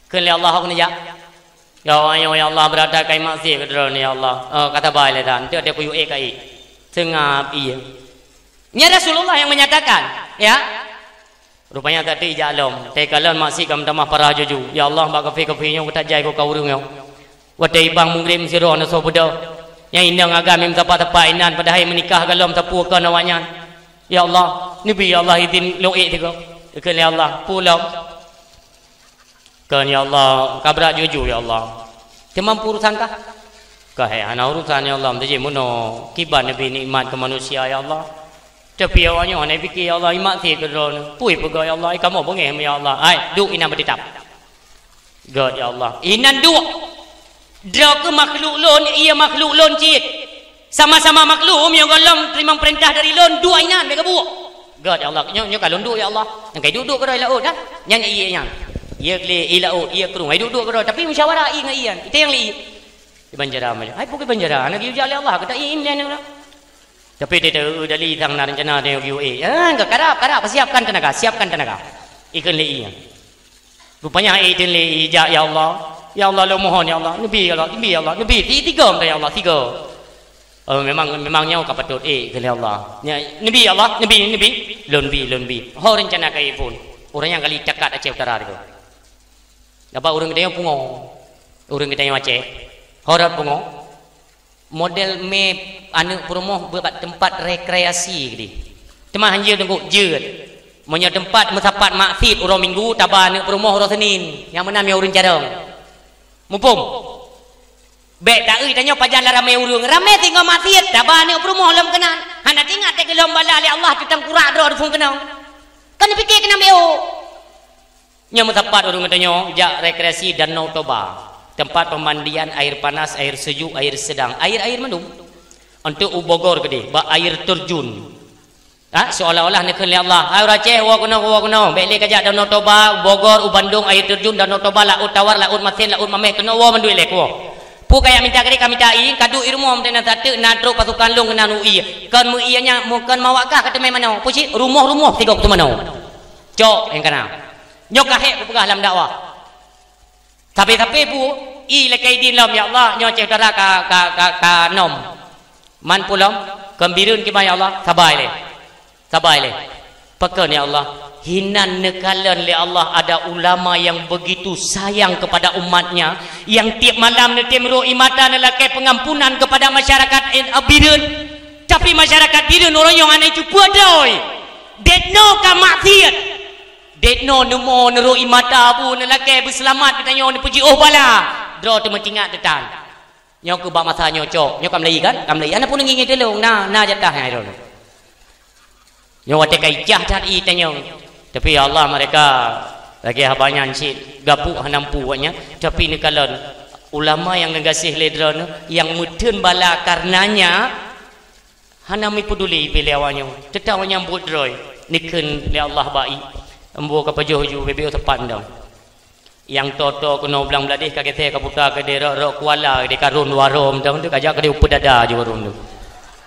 Kheun lé Allah, "Ho keuneuk jak?" "Ya Allah, ya Allah, brat that kayém maksiat keu droeneuh, ya Allah." "Oh, ka sabai lé tan, teuk teuh kuyue ék kayém." Seungab iya. Nyan Rasulullah nyang menyatakan, ya. Rupanya tadi ijak lom, teukalon maksiat ka meutamah parah juju. "Ya Allah, bak kafé-kafé nyoe geutajai keu ka ureueng nyoe." Watèe ibang mugrib sidroe neusoe beudôh. Nyang inong agam meusapat-sapat inan padahai meunikah gohlom sapeue kon awaknyan. "Ya Allah, neubi ya Allah idin lôn ék sigoe." Kheun lé Allah, "Peue lom?" Kheun, "Ya Allah, ka brat juju ya Allah. Teuma peue urusan kah?" "Ka hék hana urusan ya Allah, meuteujih meunoe kiban neubi nikmat keu manusia ya Allah. Tapi awaknyoe hana pike ya Allah, imat sit keu droeneuh. Peue peugah ya Allah, ai kamoe beungéh ya Allah. Ai, duek inan beutitap." Göt ya Allah. Inan duek. Droe keuh makhluk lôn, iya makhluk lôn cit. Sama-sama makhluk, meunyoe gohlom teurimong peurintah dari lôn, duek inan bèk geubuek. Göt ya Allah. Nyoe, nyoe ka lôn duek ya Allah. Nyang ka iduek-duek keudroe i laôt dah. Nyan ié nyan. Ié glé, ié laôt, ié krueng. Iduek-duek keudroe, tapi musyawarah ié ngon ié nyan. Itu nyang lé ié. Di banjara macam. Hai pukul banjara, aneuk geuyue jak lé Allah, keutak ié ié nyan. Tapi dia tahu dari sang na rencana dia geuyue. Ah, ka karab, karab, siapkan tenaga, siapkan tenaga. Ikheun lé ié nyan. Rupanya hai idin lé ijak, "Ya Allah, ya Allah, lôn mohon ya Allah, neubi ya Allah, neubi ya Allah, neubi, ti-, tiga meunan ya Allah, tiga." "Oh, memang, memang nyoe ka patôt ék keu lé Allah. Nya, neubi ya Allah, neubi, neubi, lôn bi, lôn bi." Ho rencana kayém phôn. Ureueng nyang kali takat Aceh Utara tu. Dapat ureueng geutanyoe pungo. Ureueng geutanyoe Aceh. Ho rot pungo. Model mé aneuk peurumoh bak teumpat rekreasi keudéh. Teuma hanjeuet teungku jeuet. Meunyoe teumpat meusapat maksiat uroe Minggu, taba aneuk peurumoh uroe Senin, nyang meunan mé ureueng carông. Muphom? Bèk taeu tanyoe pajan la ramé ureueng. Ramé singoh maksiat, taba aneuk peurumoh lom keunan. Hana teuingat teuh geulom bala lé Allah teutang kurak droe dufeueng keunong. Kan pike keunan beu. Nyoe meusapat ureueng geutanyoe jak rekreasi Danau Toba, tempat pemandian air panas, air sejuk, air sedang, air-air mandum. Untuk u Bogor keudéh, bak air terjun. Ha, seolah-olah neukheun lé Allah, "Hai ureueng Aceh, woe keunoe, woe keunoe. Bèk lé kajak Danau Toba, u Bogor, u Bandung, air terjun, Danau Toba, Laôt Tawar, Laôt Masin, Laôt Mamèh, keunoe woe mandum ilèe, woe." Peue kajak mita keudéh, ka mita ié, ka duek i rumoh, meunan sateuk na trok pasukan lôn keunan u ié. Kon meu ié nyan, meu kon mawak kah ka teumé manoe. Peue cit, rumoh-rumoh sigoe ka teumanoe. Cok nyang kana. Nyoe ka hék kupeugah lam dakwah. Sabe-sabe bu, i lakèe idin lom, "Ya Allah, nyoe Aceh Utara ka, ka, ka, ka nom. Man peue lom, kon Bireuen kiban, ya Allah, sabai lé. Sabai lé." Pakon, ya Allah? Hinan neukalon lé Allah ada ulama yang begitu sayang kepada umatnya, yang tiap malam neutem rot ie mata neulakèe pengampunan kepada masyarakat, eh, Bireuen. Tapi masyarakat Bireuen uroe nyoe hana cukup adoi. Deungon ka maksiat. Deungon neumo neurot ie mata bu neulakèe beuseulamat geutanyoe neupeujiôh bala. Droe teumeutingat teutan. Nyoe keuh bak masa nyoe cok. Nyoe ka meulayi kan? Ka meulayi. Hana pun ngieng-ngieng tulông. Na, na jatah nyan droe. Nyoe watèe ka ijah that ie tanyoe. Tapi ya Allah mereka lagèe haba nyan cit gapuk hana mampu awaknyan. Tapi neukalon ulama nyang neugaséh lé droeneuh nyang meutheun bala kareuna nyan. Hana meupeuduli bile awaknyoe, teutap awaknyan buet droe. Neukheun lé Allah bak ié, ambo ka pajoh ju bebek teupandang. Nyang toto keunoe blang bladeh ka geuthèe ka puta keudéh rot-rot kuala keudéh ka rhom dua rhom dong tu ka jak keudéh u peudada ju rhom tu.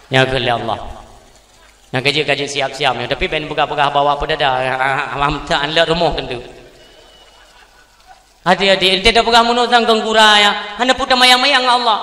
Nyan kheun lé Allah. Nyan ka jeuet, ka jeuet siap-siap nyoe, tapi bèk peugah-peugah bahwa peudada, ah, ah, ah, ah, lheueh rumoh tentu. Hati-hati, ente tapeugah meunoe sang keu gura nyan, hana peue tamayang-mayang ngon Allah.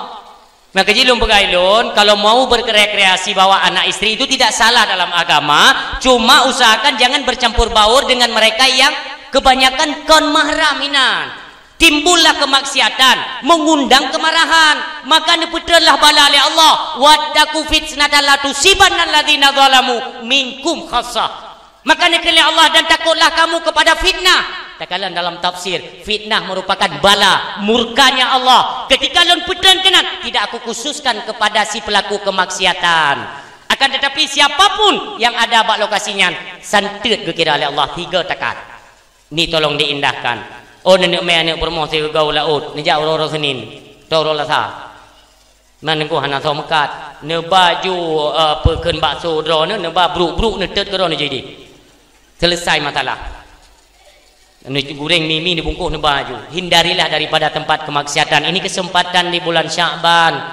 Maka jih lôn peugah lôn, kalau mau berrekreasi bawa anak istri itu tidak salah dalam agama, cuma usahakan jangan bercampur baur dengan mereka yang kebanyakan kon mahram inan. Timbullah kemaksiatan, mengundang kemarahan, maka neupeutrönlah bala lé Allah, "Wattaqu fitnatan la tusibanna alladzina zalamu minkum khassah." Maka neukheun lé Allah, "Dan takutlah kamu kepada fitnah." Takalon dalam tafsir, fitnah merupakan bala, murkanya Allah. Ketika lôn peutrön keunan, tidak aku khususkan kepada si pelaku kemaksiatan. Akan tetapi, siapapun yang ada bak lokasi nyan, santeut geukira lé Allah tiga takat. Ni tolong diindahkan. Oh, nenek mé aneuk peurumoh sigoe u laôt, neujak uroe-uroe Senin, atau uroe Lasa. Man nengku hana soe meukat. Neuba ju, eh, peukheun bakso droeneuh, neuba bruk-bruk neuteut keu droeneuh jadi. Selesai masalah. Neugureng mi-mi neubungkus neuba ju. Hindarilah daripada tempat kemaksiatan. Ini kesempatan di bulan Sya'ban.